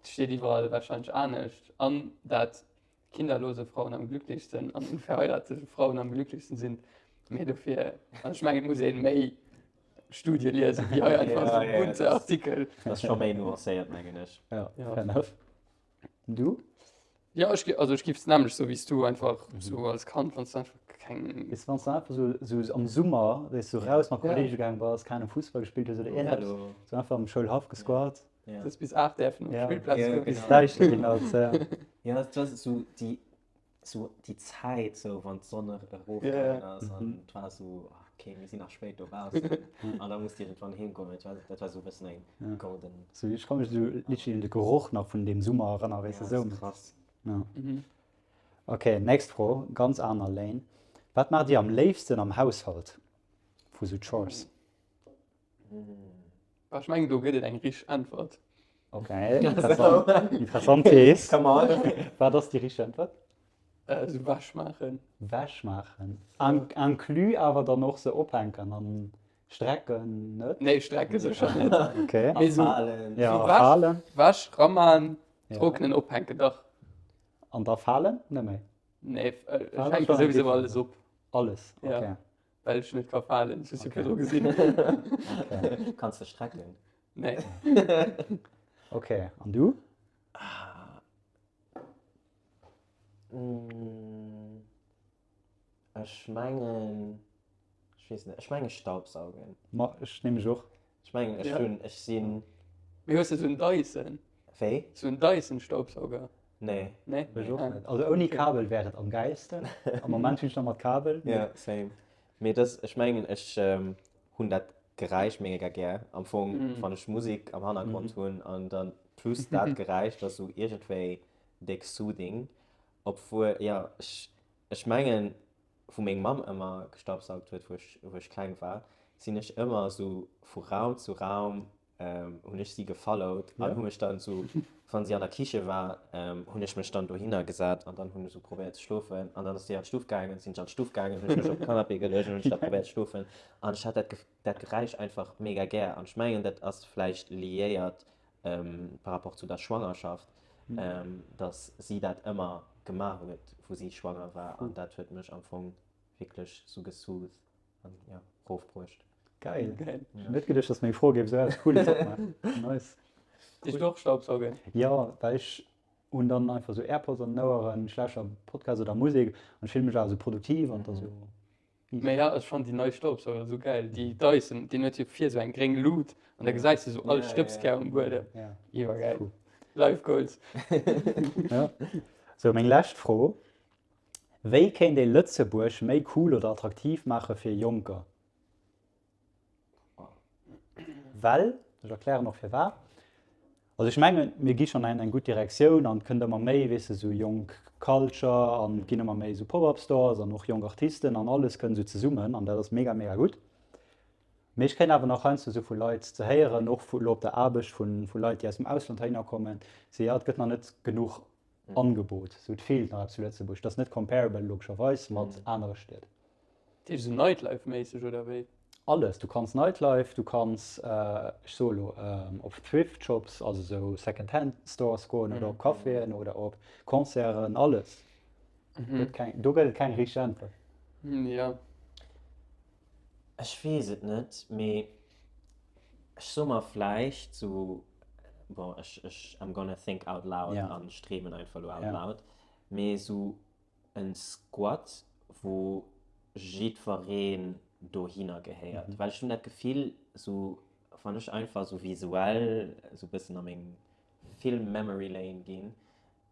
et steet iwwerall wahrscheinlech anescht. An dat kinderlose Frauen am glücklichsten an unverheiratete Frauen am glücklichsten sinn. Mee dofir, also ech mengen, et muss ee méi Studie liesen, wéi hei einfach Ja, esou ja, bunte das- Artikel. Dat ass scho méi nuancéiert, mengen ech. Ja, Ja. fair enough. Du? Ja, ech, also ech giff es nämlech sou wéi s du, einfach sou als Kand, wann s du einfach keng. Weess wann s du einfach sou, sou am Summer, weess du, raus mat Kollege gaang bass, keng Ahnung, Fussball gespillt hues oder iergendeppes, sou einfach am Schoulhaff gesquat. Du hues bis 8 däerfen op d'Spillplaz goen. Bis et däischter ginn ass, ja. Ja, dat war sou déi, sou déi Zäit, sou wann d'Sonn erofgaangen ass an et war sou, ok, mir sinn nach spéit dobaussen an da musst iergendwann heem goen. Dat war, dat war sou e bëssen eng golden. Sou, ech ka mech sou literally un de Geroch nach vun deem Summer erënneren, weess de, sou. Ja, krass. Ja. Ok, nächst Fro, ganz aner Lane. Wat maacht Dir am léifsten am Haushalt vu sou Chores? Ech mengen do gëtt et eng richteg Äntwert. Ok, interessant, interessant Thees. Come on. Wat ass déi richteg Äntwert? Äh, sou Wäsch maachen. Wäsch maachen. In inclus awer dann och se ophänken an strecken net? Nee, strecke sécher net. Ok. Mee sou, Falen. Ja, sou Wäsch, falen. Wäsch raman, Ja. trocknen, ophänken, dach. An da falen? Net méi? Nee, ech Falen hänke schon eng souwisou alles op. Alles, Ja. ok. Well ech net ka falen, ech hu Okay. virdru gesinn. Ok. Kanns de strecken? Nee. Ok, an du? Ech mengen, ech weess net, ech menge Staubsaugen. Ma ech nämlech och. Ech mengen, ech hunn, ech sinn. Mee hues de sou en Dyson? Wéi? Sou en Dyson-Staubsauger? Nee. Nee? Ech och net. Also ouni Kabel wär et am gäilsten. Am Moment hunn ech nach mat Kabel. Ja, same. Mee dass, ech mengen, ech hunn dat Geräisch mega gär. Am Fong, wann ech Musek am Hannergrond hunn an dann plus dat Geräisch, dat ass sou iergendwéi déck soothing. Obwuel, jo, ech, ech mengen, wou meng Mamm ëmmer gestaubsaugt huet, wou ech, wou ech kleng war, sinn ech ëmmer sou vu Raum zu Raum, hunn ech si gefollowt an hu mech dann sou, wann si an der Kiche war, hunn ech mech dann dohinner gesat an dann hunn ech sou probéiert ze schlofen an dann ass si an d'Stuff gaangen, sinn ech an d'Stuff gaangen, hunn ech mech op de Canapé geluecht an hunn ech da probéiert ze schlofen an ech hat dat, dat Geräisch einfach mega gär an ech mengen, dat ass vläicht liéiert par rapport zu der Schwangerschaft, dass si dat ëmmer gemaach huet, wou si schwanger war an dat huet mech am Fong wierklech sou gesoothed an jo, rofbruecht. Geil. Geil. Ech hunn net geduecht, dass meng Fro géif esou eppes Cooles opmaachen. Nice. Dich du och Staubsaugen? Jo, well ech hunn dann einfach sou Airpods an den Oueren, ech lauschter Podcast oder Musek an ech fille mech awer sou produktiv an et ass sou easy. Mee ja, ech fannen déi nei Staubsauger sou geil. Déi Dyson, deen huet jo vir sou eng gréng Lut an da gesäis de sou all Stëbskär um Buedem. Iwwergäil. Life goals. Ja. Sou, meng lescht Fro, Wéi kéint ee Lëtzebuerg méi cool oder attraktiv maache fir Jonker? Well, ech erklären och firwat, also ech mengen, mir gi schonn an eng gutt Direktioun an et kënnt ëmmer méi, weess de, esou jonk Culture an et ginn ëmmer méi esou Pop-up-Stores an och jonk Artisten an alles kënnt esou zesummen an dat ass mega, mega gutt. Mee ech kréien awer nach heiansdo esou vu Leit ze héieren, och vu elo op der Aarbecht, vu Leit, déi aus dem Ausland heihinner kommen, se jo, et gëtt nach net genuch Angebot, esou et feelt nach eppes zu Lëtzebuerg. Dat ass net comparable logescherweis mat anere Stied. Dat heescht esou Nightlife-méisseg oder wéi? Alles, du kanns Nightlife, du kanns, ech soe lo, op Thrift Shops, also esou Second Hand Stores goen oder op Caféen oder op Concerten, alles. Gëtt keng, do gëtt et keng richteg Äntwert. Jo. Ech weess et net, mee ech soe mer vläicht sou, bon, ech, ech, I'm gonna think out loud an ech dreemen einfach elo out loud, mee sou en Squat, wou jiddwereen dohinner gehéiert. Well ech hunn dat Gefill, sou wann ech einfach sou visuell sou e bëssen a meng Film-Memory Lane ginn,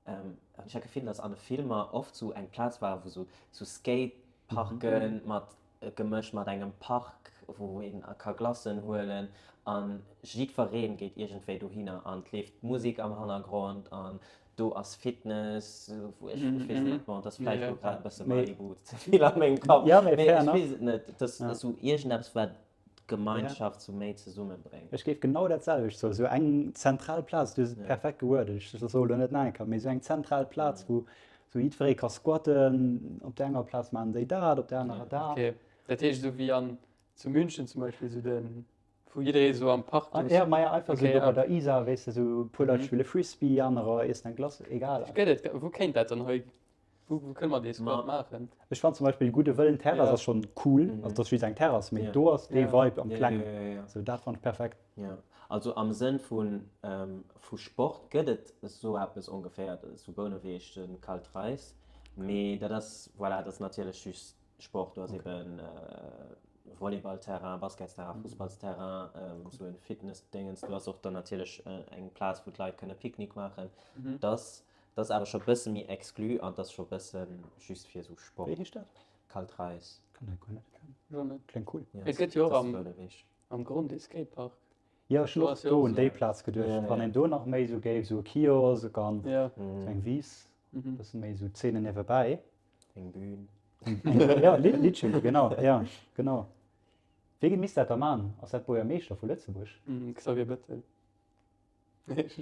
Hunn ech dat Gefill, dass an de Filmer oft sou eng Plaz war, wou sou sou Skateparken mat gemëscht mat engem Park, wou een ka Glacen huelen an jiddwereen geet iergendwéi dohinner an et leeft Musek am Hannergrond an do ass Fitness, wou ech ech weess net, bon, et ass vläicht elo grad e bësse Malibu ze vill a mengem Kapp, mee ech weess et net, et ass sou iergendeppes wat d'Gemeinschaft sou méi zesummebréngt. Ech géif genau dat selwecht soen, esou eng zentral Plaz, du hues et perfekt gewordet, ech soe elo net nach eng Kéier, mee esou eng zentral Plaz, wou esou jiddweree ka squatten, op där enger Plaz maachen déi dat, op där anerer dat. Ok, dat heescht esou wéi an zu München zum Beispill, esou de wou jidderee esou am Park do. Ja, maja, einfach esou do bei der Isar, weess de, esou e puer Leit spille Frisbee, anerer iessen eng Glace, egal. Gëtt et, wou kéint dat dann hei Wou kënne mer dee Squat maachen? Ech fannen zum Beispill Gudde Wëllen Terrass ass schonn cool, also dat ass just eng Terrass, mee do ass dee Vibe am Klengen, sou dat fannen ech perfekt. Jo, also am Sënn vu Sport gëtt et esou eppes ongeféier zu Bouneweg, de Kaltreis, mee dat ass, voilà, dat ass natierlech just Sport, do ass eben Volleyballterrain, Basketsterrain, Fussballsterrain, esou e Fitnessdéngens, do ass och dann natierlech eng Plaz wou d'Leit kënne Picknick maachen, dat Dat ass awer scho bësse méi exclu an 't ass scho bësse just fir esou Sport. Wéi heescht dat? Kalt Reis. Kann dat guer net kennen. Jo net. Kléngt cool. Ja, Et gëtt jo och am am Grond ee Skatepark. Jo, ech hunn och do un déi Plaz geduecht. Wann een do nach méi esou géif, esou e Kiosk an esou eng Wiss, bësse méi esou Zeene niewebäi. Eng Bühn. Jo, literally, genau, jo, genau. Wee misst dat da man? Ass dat Buergermeeschter vu Lëtzebuerg? Xavier Bettel. Ech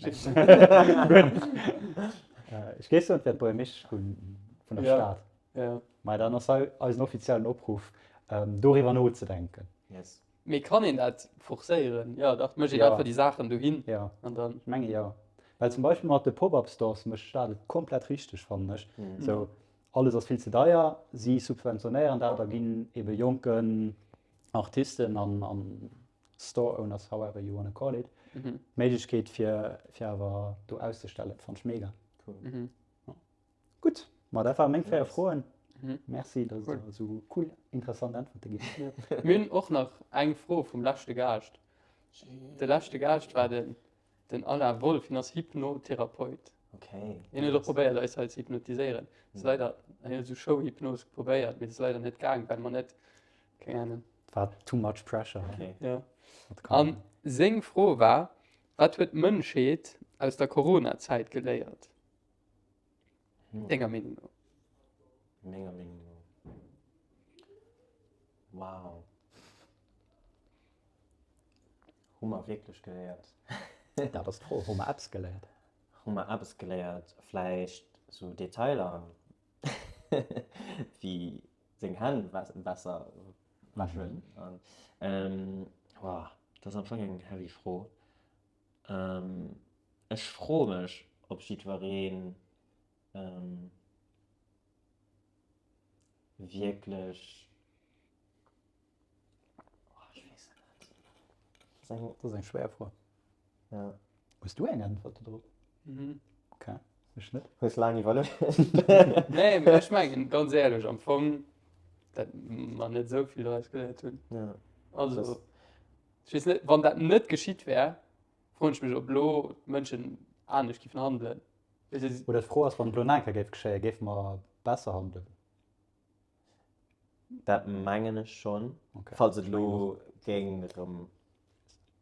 géif soen, et wär d'Buergermeeschtesch vun der Ja. Stad. Ja. Mä dann ass hei eisen offiziellen Opruff, doriwwer nozedenken. Yes. Mee kann een dat forcéieren? Jo, dach, mécht een Ja. einfach déi Saachen dohin Ja, an dann. ech menge jo. Well zum Beispill mat de Pop-up-Stores mécht d'Stad et komplett richteg, fannen ech. Sou, alles ass vill ze deier, si subventionéieren dat a ginn ebe jonken Artisten an. Store Owners, however you wanna call it, d'Méiglechkeet fir fir awer do auszestellen. Fannt ech mega. Cool. Gutt, ma dat ware meng 4 Froen. Merci, dass der esou cool interessant Äntwerte ginn hutt. Mir hunn och nach eng Fro vum leschte Gaascht. De leschte Gaascht war den den Alain Wolff, hien ass Hypnotherapeut. Okay. Hien huet och probéiert eis hei ze hypnotiséieren. Ass leider, hien huet esou Showhypnos probéiert, mee et ass leider net gaang, well mer net, keng Ahnung. War too much pressure. Okay. Ja. An seng Fro war, Wat huet d'Mënschheet aus der Corona-Zäit geléiert? Denger Meenung no? Menger Meenung no. Wow. Hu mer wierklech geléiert? Dat ass d'Fro. Hu mer eppes geléiert? Hu mer eppes geléiert? Vläicht sou Detailer wéi seng Hänn besser wäschen. Wow, dat ass am Fong eng heavy Fro. Ech froe mech, ob jiddweree wierklech, oh, ech weess et net. Dat ass eng, dat ass eng schwéier Fro. Ja. Hues du eng Äntwert dodrop? Mhm. Okay, ech net. Hues laang iwwerluecht? Nee, mee ech mengen, ganz éierlech, am Fong, dat mer net esou vill draus geléiert hunn. Ja. Also, ech weess net, wann dat net geschitt wär, froen ech mech, ob elo d'Mënschen anescht giffen handelen. Oder d'Fro ass, wann et elo nach eng Kéier géif geschéien, géife mer besser handelen? Dat mengen ech schonn. Falls et elo géing erëm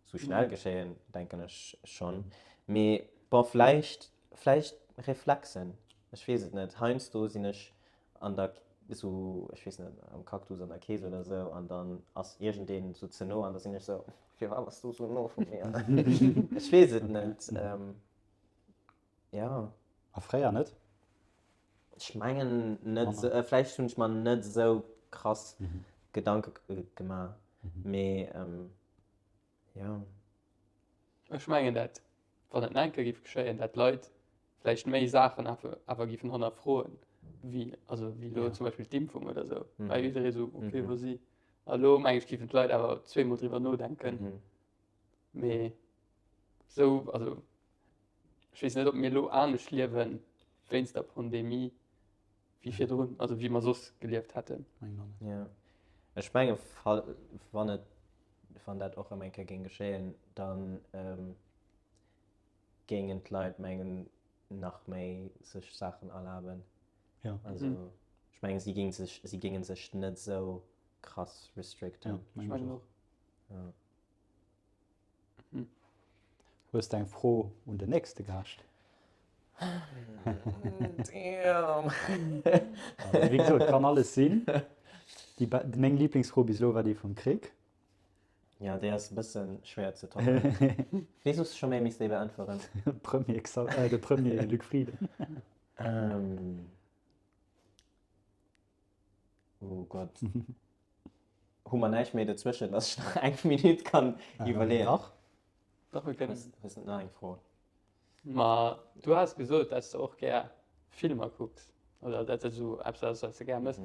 sou schnell geschéien, denken ech schonn. Mee bon, vläicht, vläicht Reflexen, ech weess et net. Heiansdo sinn ech an der, esou, ech weess net, am Cactus an der Kees oder esou an dann ass iergendeen esou ze no an da sinn ech esou, Firwat bass du esou no vu mir? Ech weess et net. Jo. A fréier net? Ech mengen net esou, vläicht hunn ech mer net esou krass Gedanke gemaach, mee jo. Ech mengen dat, wann et nach eng Kéier géif geschéien, dat d'Leit vläicht méi Saachen awer géifen hannerfroen, wéi, also wéi elo zum Beispill d'Impfung oder esou, well jidderee esou, okay, wou si. A lo meng ech géifen d'Leit awer zweemol driwwer nodenken. Mee esou, also ech weess net, ob mir elo anescht liewe wéinst der Pandemie wéi virdrun, also wéi mer soss gelieft hätten. Jo, ech menge wann et, wann dat och erëm eng Kéier géing geschéien, da géingen d'Leit mengen nach méi sech Saachen erlaben. Jo. Also ech menge si géing sech, si géinge sech net esou krass restricten. Jo, mengen ech och. Jo. Hues de eng Fro un den nächste Gaascht? Damn! Wéi gesot, kann alles sinn. Déi meng Liblingsfro bis elo war déi vum Krick. Ja, déi ass e bësse schwéier ze toppen. Wéi soss scho méi misst déi beäntweren? Premier Xa, de Premier Luc Frieden. Oh Gott. Hu mer näischt méi dozwëschen, dass ech nach eng Minutt kann iwwerleeën? Dach. Dach, mir kënnen. Hues, hues net nach eng Fro? Ma du has gesot, dass de och gär Filmer kucks oder dat dat esou eppes ass, wat s de gär mëss.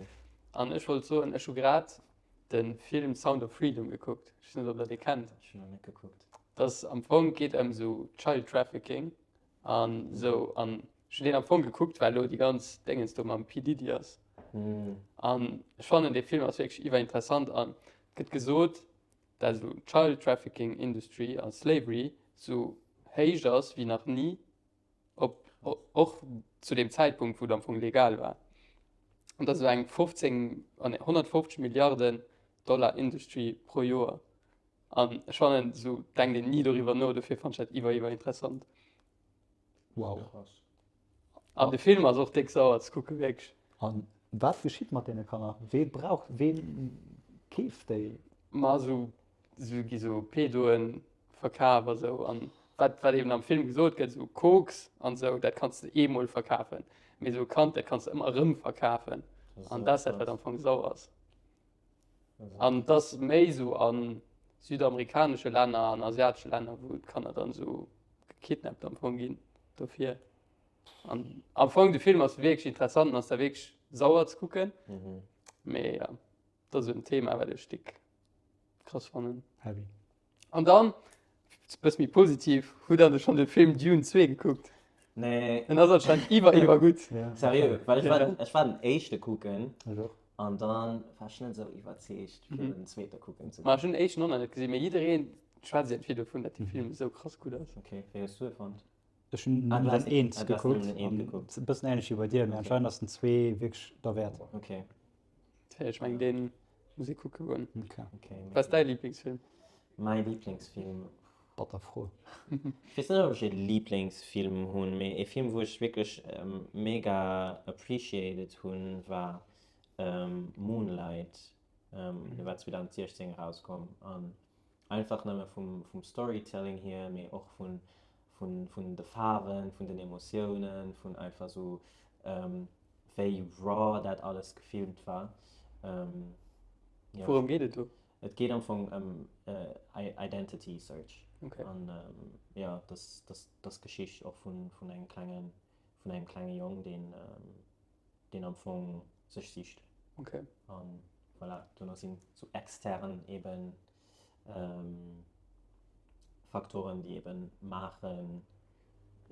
An ech wollt soen, ech hu grad de Film Sound of Freedom gekuckt. Ech weess net, ob der dee kennt. Ech hunn nach net gekuckt. Dat ass am Fong, geet ëm esou Child Trafficking An esou, an ech hunn deen am Fong gekuckt, well elo déi ganz Déngens do mam P. Diddy ass. An ech fannen, dee Film ass wierklech iwwerinteressant an et gëtt gesot, dat esou Child Trafficking Industry a Slavery esou héich ass wéi nach ni, op, och zu deem Zäitpunkt, wou et am Fong legal war. An dat ass esou eng 15, ah nee, 150 Milliarden Dollar Industry pro Joer. An ech fannen, esou denkt een ni doriwwer no, dofir fannt ech dat iwwer iwwer interessant. Wow. Krass. An de Film ass och déck sauer ze kucken, wierklech. An wat geschitt mat deene Kanner? Wee brauch, wee keeft déi? Ma esou, esou gi sou Pedoen verkaf a sou. An wat, wat eben am Film gesot gëtt, esou Koks an sou, dat kanns de eemol verkafen, mee esou e Kand, dat kanns de ëmmer erëm verkafen. An dat ass dat, wat am Fong sauer ass. An et ass méi esou a südamerikanesche Länner an asiatesche Länner, wou d'Kanner dann esou gekidnappt am Fong ginn dofir. An am Fong de Film ass wierklech interessant an ass da wierklech sauer ze kucken. Mee ja, dat ass esou en Thema, wat ech déck krass fannen. Heavy. An dann, bësse méi positiv, hutt der schonn de Film Dune 2 gekuckt? Nee. En ass anscheinend iwwer, iwwer gutt. Seriö? Well ech war, ech war den éischte kucken. Ech och. An dann war ech net esou iwwerzeegt, fir den zweete kucken ze Ma ech hunn den éischten och nach net gesinn, mee jidderee schwätzt iergendwéi dovun, datt dee Film esou krass gutt ass. Okay, wéi hues du e fonnt? Ech hunn nëmmen den eent gekuckt. E bëssen änlech wéi bei dir, mee anscheinend ass den zwee wierklech derwäert. Okay. Ech mengen deen muss ee kucke goen. Okay. Wat ass däi Liblingsfilm? Mäi Liblingsfilm? Batter Fro. Ech weess net ob ech ee Liblingsfilm hunn, mee ee Film wou ech wierklech mega appreciated hunn war Moonlight. Dee war 2016 erauskomm an einfach nëmme vum vum Storytelling hier, mee och vun vun vun de Faarwen, vun den Emotiounen, vun einfach sou wéi raw dat alles gefilmt war. Jo. Wourëm geet et do? Et geet am Fong ëm Identity Search. Okay. An jo, dass dass dass d'Geschicht och vun vun engem klengen vun engem klenge Jong, deen deen am Fong sech sicht. Okay. An voilà, dono sinn sou extern eben Faktoren, déi eben maachen,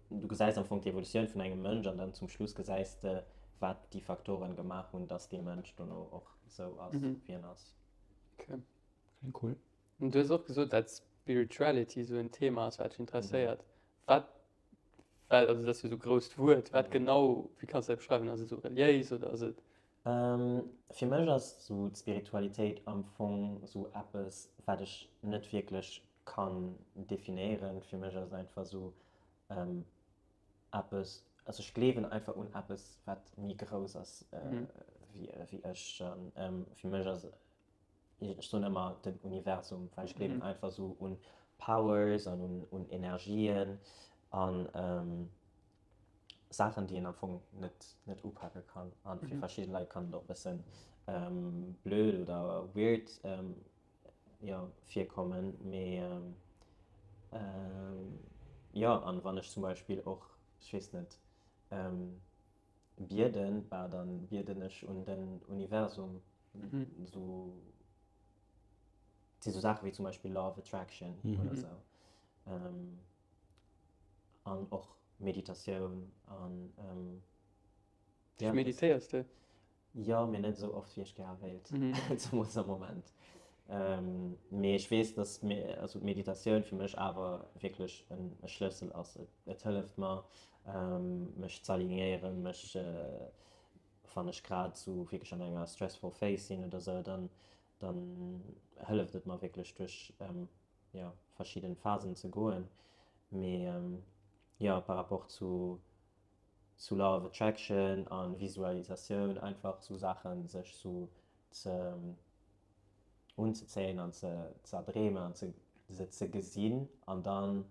du gesäis am Fong d'Evolutioun vun engem Mënsch an dann zum Schluss gesäis de, wat déi Faktoren gemaach hunn, dass dee Mënsch dono och esou ass, wéi en ass. Okay. Klingt cool. An du hues och gesot, dat Spirituality esou en Thema ass, wat dech interesséiert. Wat, well, also dat ass jo esou e grousst Wuert, wat genau, wéi kanns de dat beschreiwen? Ass et esou reliéis oder ass et? Fir mech ass sou d'Spiritualitéit am Fong sou eppes, wat ech net wierklech kann definéieren. Fir mech ass et einfach sou eppes, also ech gleewen einfach un eppes, wat méi grouss ass wéi ech. An fir mech ass, ech soen ëmmer den Universum, well ech gleewen einfach sou un Powers an un Energien an Saachen, déi een am Fong net, net upake kann. An fir verschidde Leit kann et och e bëssen blöd oder weird jo, virkommen. Mee jo, an wann ech zum Beispill och, ech weess net, bieden, bah dann bieden ech un den Universum. Esou, et si sou Saache wéi zum Beispill Law of Attraction oder esou. An och Meditatioun an ja. Meditéiers de? Jo, mee net esou oft wéi ech gär wéilt, zemools am Moment. Mee ech weess, dass also d'Meditatioun fir mech awer wierklech e Schlëssel ass. Et hëlleft mer, mech z'alignéieren, mech, wann ech grad esou wierklech an enger stressful phase sinn oder esou, dann dann hëlleft et mer wierklech duerch jo, verschidden Phasen ze goen, mee jo, par rapport zu zu Law of Attraction an Visualisatioun, einfach sou Saachen sech sou ze unzezéien an ze ze erdreemen an ze se ze gesinn an dann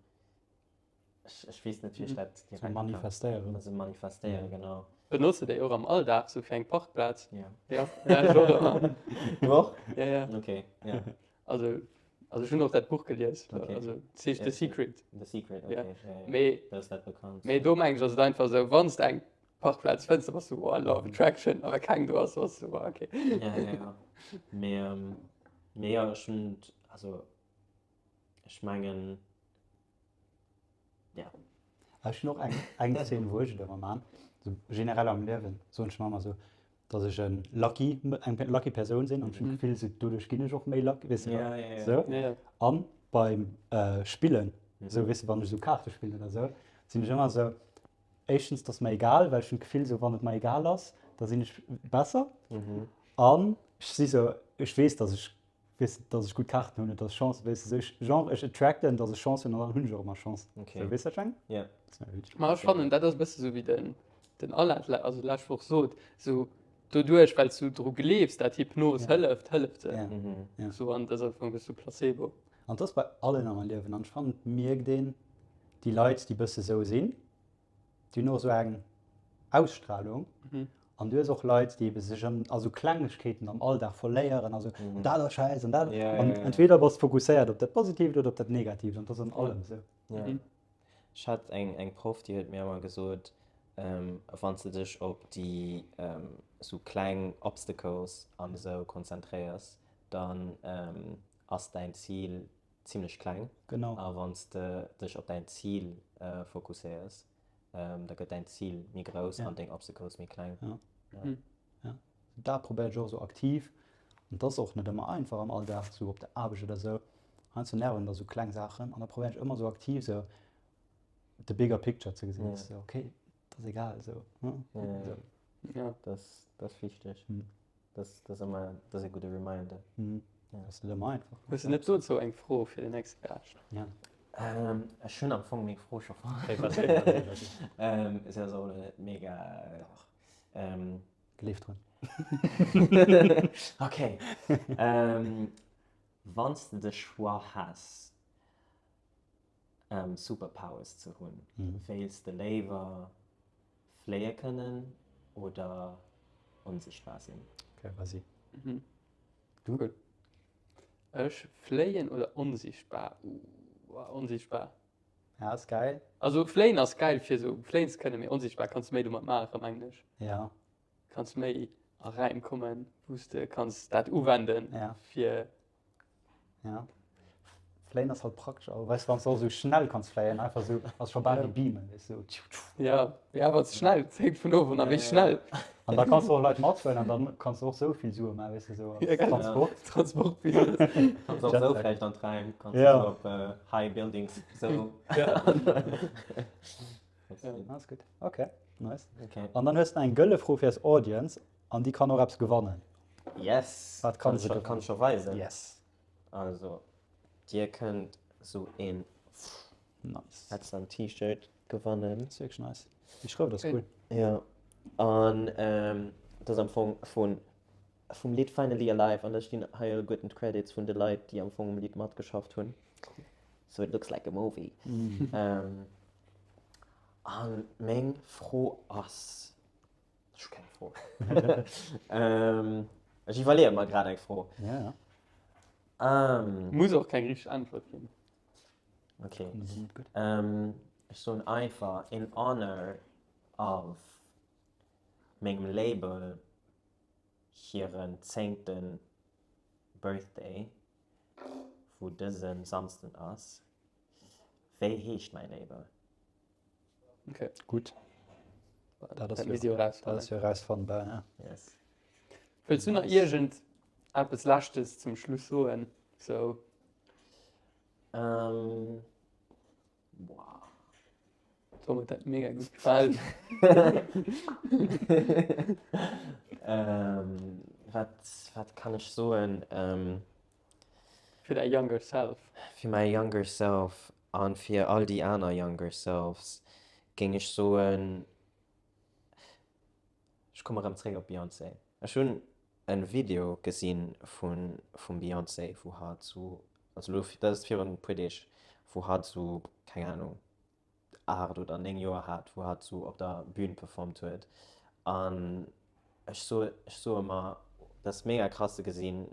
Ech weess net, wéi ech dat direkt kann. Manifestéieren. Se manifestéieren, genau. Benotzt de déi och am Alldag, sou fir eng Parkplaz? Ja. Ja, ja, ech och ëmmer. Du och? Ja, ja. Okay, ja. Also, also ech hunn och dat Buch gelies. Okay. Also, et heescht The Secret. The Secret, Ja. okay. Ja, ja. Mee, Dat ass dat bekannt. mee do mengen ech, ass et einfach esou, wann s de eng Parkplaz fënns, da bass du, oh, Law of Attraction, a wa keng do ass, da bass du, oh, okay. Ja, ja, ja. Mee, mee jo, ech hunn, also ech mengen, Ja. Ech hunn och eng, eng Szene, wou ech et ëmmer man, sou generell am Liewen, soen ech mer ëmmer sou, datt ech en lucky, eng lucky Persoun sinn an ech hunn d'Gefill, sou doduerch ginn ech och méi lucky, weess de, Ja, ja, ja. sou. Ja, ja. An beim Spillen, sou weess de, wann ech sou Kaarte spillen oder sou, sinn ech ëmmer sou, éischtens, 't ass mer egal, well ech hunn d'Gefill, sou wann et mer egal ass, da sinn ech besser. An ech si sou, ech weess, datt ech Weess de, dass ech gutt Kaarten hunn, et ass Chance, weess de, sou ech, genre ech attracten, dass ech Chance hunn an dann hunn ech och ëmmer Chance. Okay. Sou, weess de wat ech mengen? Ja. Ma ech fannen, dat ass e bësse sou wéi den, den Alain d'le, also d'lescht Woch sot, sou doduerch, well s du dru gleefs, dat Hypnos Ja. hëlleft, hëlleft se. Ja. Ja. Sou an dat ass am Fong e bësse sou Placebo. An dat ass bei allen am Liewen an ech fannen, et mierkt een déi Leit, déi bësse sou sinn, Déi hunn och esou eng Ausstrahlung. An du hues och Leit, déi ebe sech an a sou Klengegkeeten am Alldag verléieren a sou, an dat ass schäiss an dat. An entweder bass de fokusséiert op dat Positiivt oder op dat Negatiivt an dat ass an allem esou. Ech hat eng eng Proff, déi huet mir ëmmer gesot, wann s de dech op déi sou kleng Obstacles an esou konzentréiers, dann ass däin Zil. zimlech kleng. Genau. A wann s de dech op däin Zil fokusséiers, da gëtt däin Zil méi grouss an deng Obstacles méi kleng. Ja. Ja. Dat probéieren ech och esou aktiv. An dat ass och net ëmmer einfach am Alldag, sou op der Aarbecht oder sou. Heiansdo nerven da sou kleng Saachen an da probéieren ech ëmmer sou aktiv sou the bigger picture ze gesinn. Ja. So, okay, dat ass egal sou. Ja, ja. Ja. Dat ass wichteg. Dat ass ëmmer, dat ass e gudde Reminder. Dat ass net ëmmer einfach. Hues de net dozou eng Fro fir den nächste Gaascht? Ja. Ech hunn am Fong meng Fro scho fonnt. Se ass och net mega. Dach. Gleef drun. Ok. Wann s de de Choix häss, Superpowers ze hunn, wéilts de léiwer fléie kënnen oder onsichtbar sinn? Ok, vas-y. Du? Cool. Ech fléien oder onsichtbar? Uuh, onsichtbar. Ja, ass geil. Also fléien ass geil fir sou fléien ze kënnen, mee onsichtbar kanns de méi domat maachen, mengen ech. Ja. Kanns méi a Räim kommen, wou s de kanns dat uwenden ja. fir. Ja. Fléien ass halt praktesch, awer weißt du, wann s de och sou schnell kanns fléien, einfach sou, ass scho bal wéi beamen, weess du, sou. Ja, ja, wann s schnell, et hänkt vun of, a wéi schnell. An da kanns du och Leit mathuelen an dann kanns du och sou vill Sue maachen, weess de, sou als Transport. Transportbusiness. Kanns och sou vläicht an d'Räim, kanns du sou op high buildings sou. Ja. Ass gutt. Ok, nice. An dann hues de eng gëlle Fro fir eis Audience an déi kann och eppes gewannen. Yes. Wat kann se gewannen? Kann ech scho weisen? Yes. Also, dir kënnt sou een Nice. Headstand T-Shirt gewannen. Ass wierklech nice. Déi Schrëft ass cool. Jo, an dat ass am Fong vun vum Lidd Finally Alive an da stinn hei alleguerten d'Credits vun de Leit, déi am Fong um Lidd matgeschafft hunn. So it looks like a movie. An meng Fro ass, ech hu keng Fro. Ech iwwerleeë mer grad eng Fro. Ja, ja. Muss och keng richteg Äntwert ginn. Ok. Ech soen einfach in honor of mengem Label hiren zéngte Birthday, wou dëse Samsden ass. Wéi heescht mäi Label? Ok. Gutt. Dat ass jo, dat ass jo erausfannbar, ja. Yes. Wëlls du nach iergend eppes Leschtes zum Schluss soen? Sou. Ähm, boah. Tom huet dat mega gutt gefall. Ähm, wat, wat kann ech soen? Ähm, Fir däi younger self. Fir mäi younger self an fir all déi aner younger selves géing ech soen, Ech komme rëm zréck op Beyoncé. Ech hunn en Video gesinn vun vum Beyoncé wou hatt sou, also elo dat ass virun e puer Deeg, wou hatt sou, keng Ahnung, 8 oder 9 Joer hat, wou hatt sou op der Bühn performt huet an ech soe ech soe mer, dat ass mega krass ze gesinn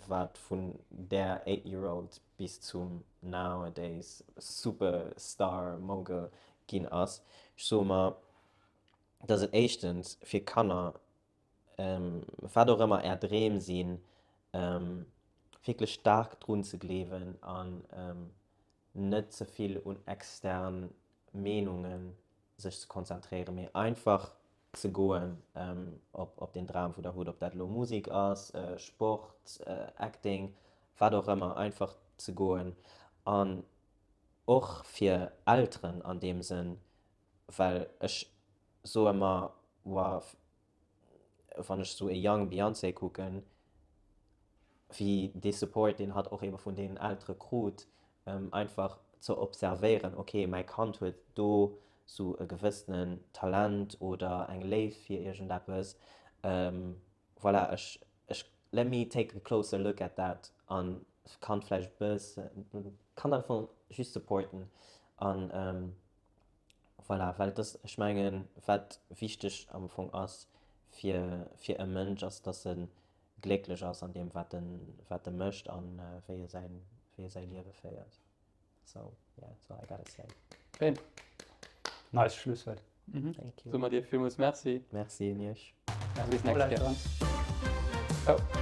wat vun där 8 year old bis zum nowadays Superstar Mogul ginn ass. Ech soe mer, dass et éischtens fir Kanner, wat och ëmmer är Dreem sinn, wierklech staark drun ze gleewen an net ze vill un extern Meenunge sech ze konzentréieren, mee einfach ze goen op deen Dram wou der hutt, ob dat elo Musek ass, Sport, Acting, wat och ëmmer, einfach ze goen an och fir Elteren an deem Sënn, Well ech soe mer, wow, wann ech sou e young Beyoncé kucken, wéi dee Support, deen hatt och ebe vun deenen Eltere krut, einfach ze observéieren, ok, mäi Kand huet do sou e gewëssenen Talent oder eng Léift fir iergendeppes, voilà, ech, ech, let me take a closer look at that an d'Kand vläicht e bëssen, d'Kand einfach just supporten an. Voilà, well et ass, ech mengen, wat wichteg am Fong ass fir, fir e Mënsch, ass, dass e glécklech ass an deem, wat en, wat e mécht a wéi e säin, wéi e säi Liewe féiert. So, yeah, that's all I gotta say. Schéin. Nice Schlusswuert. Thank you. Soe mer dir villmools Merci. Merci un iech. Bis nächst Kéier. Ciao.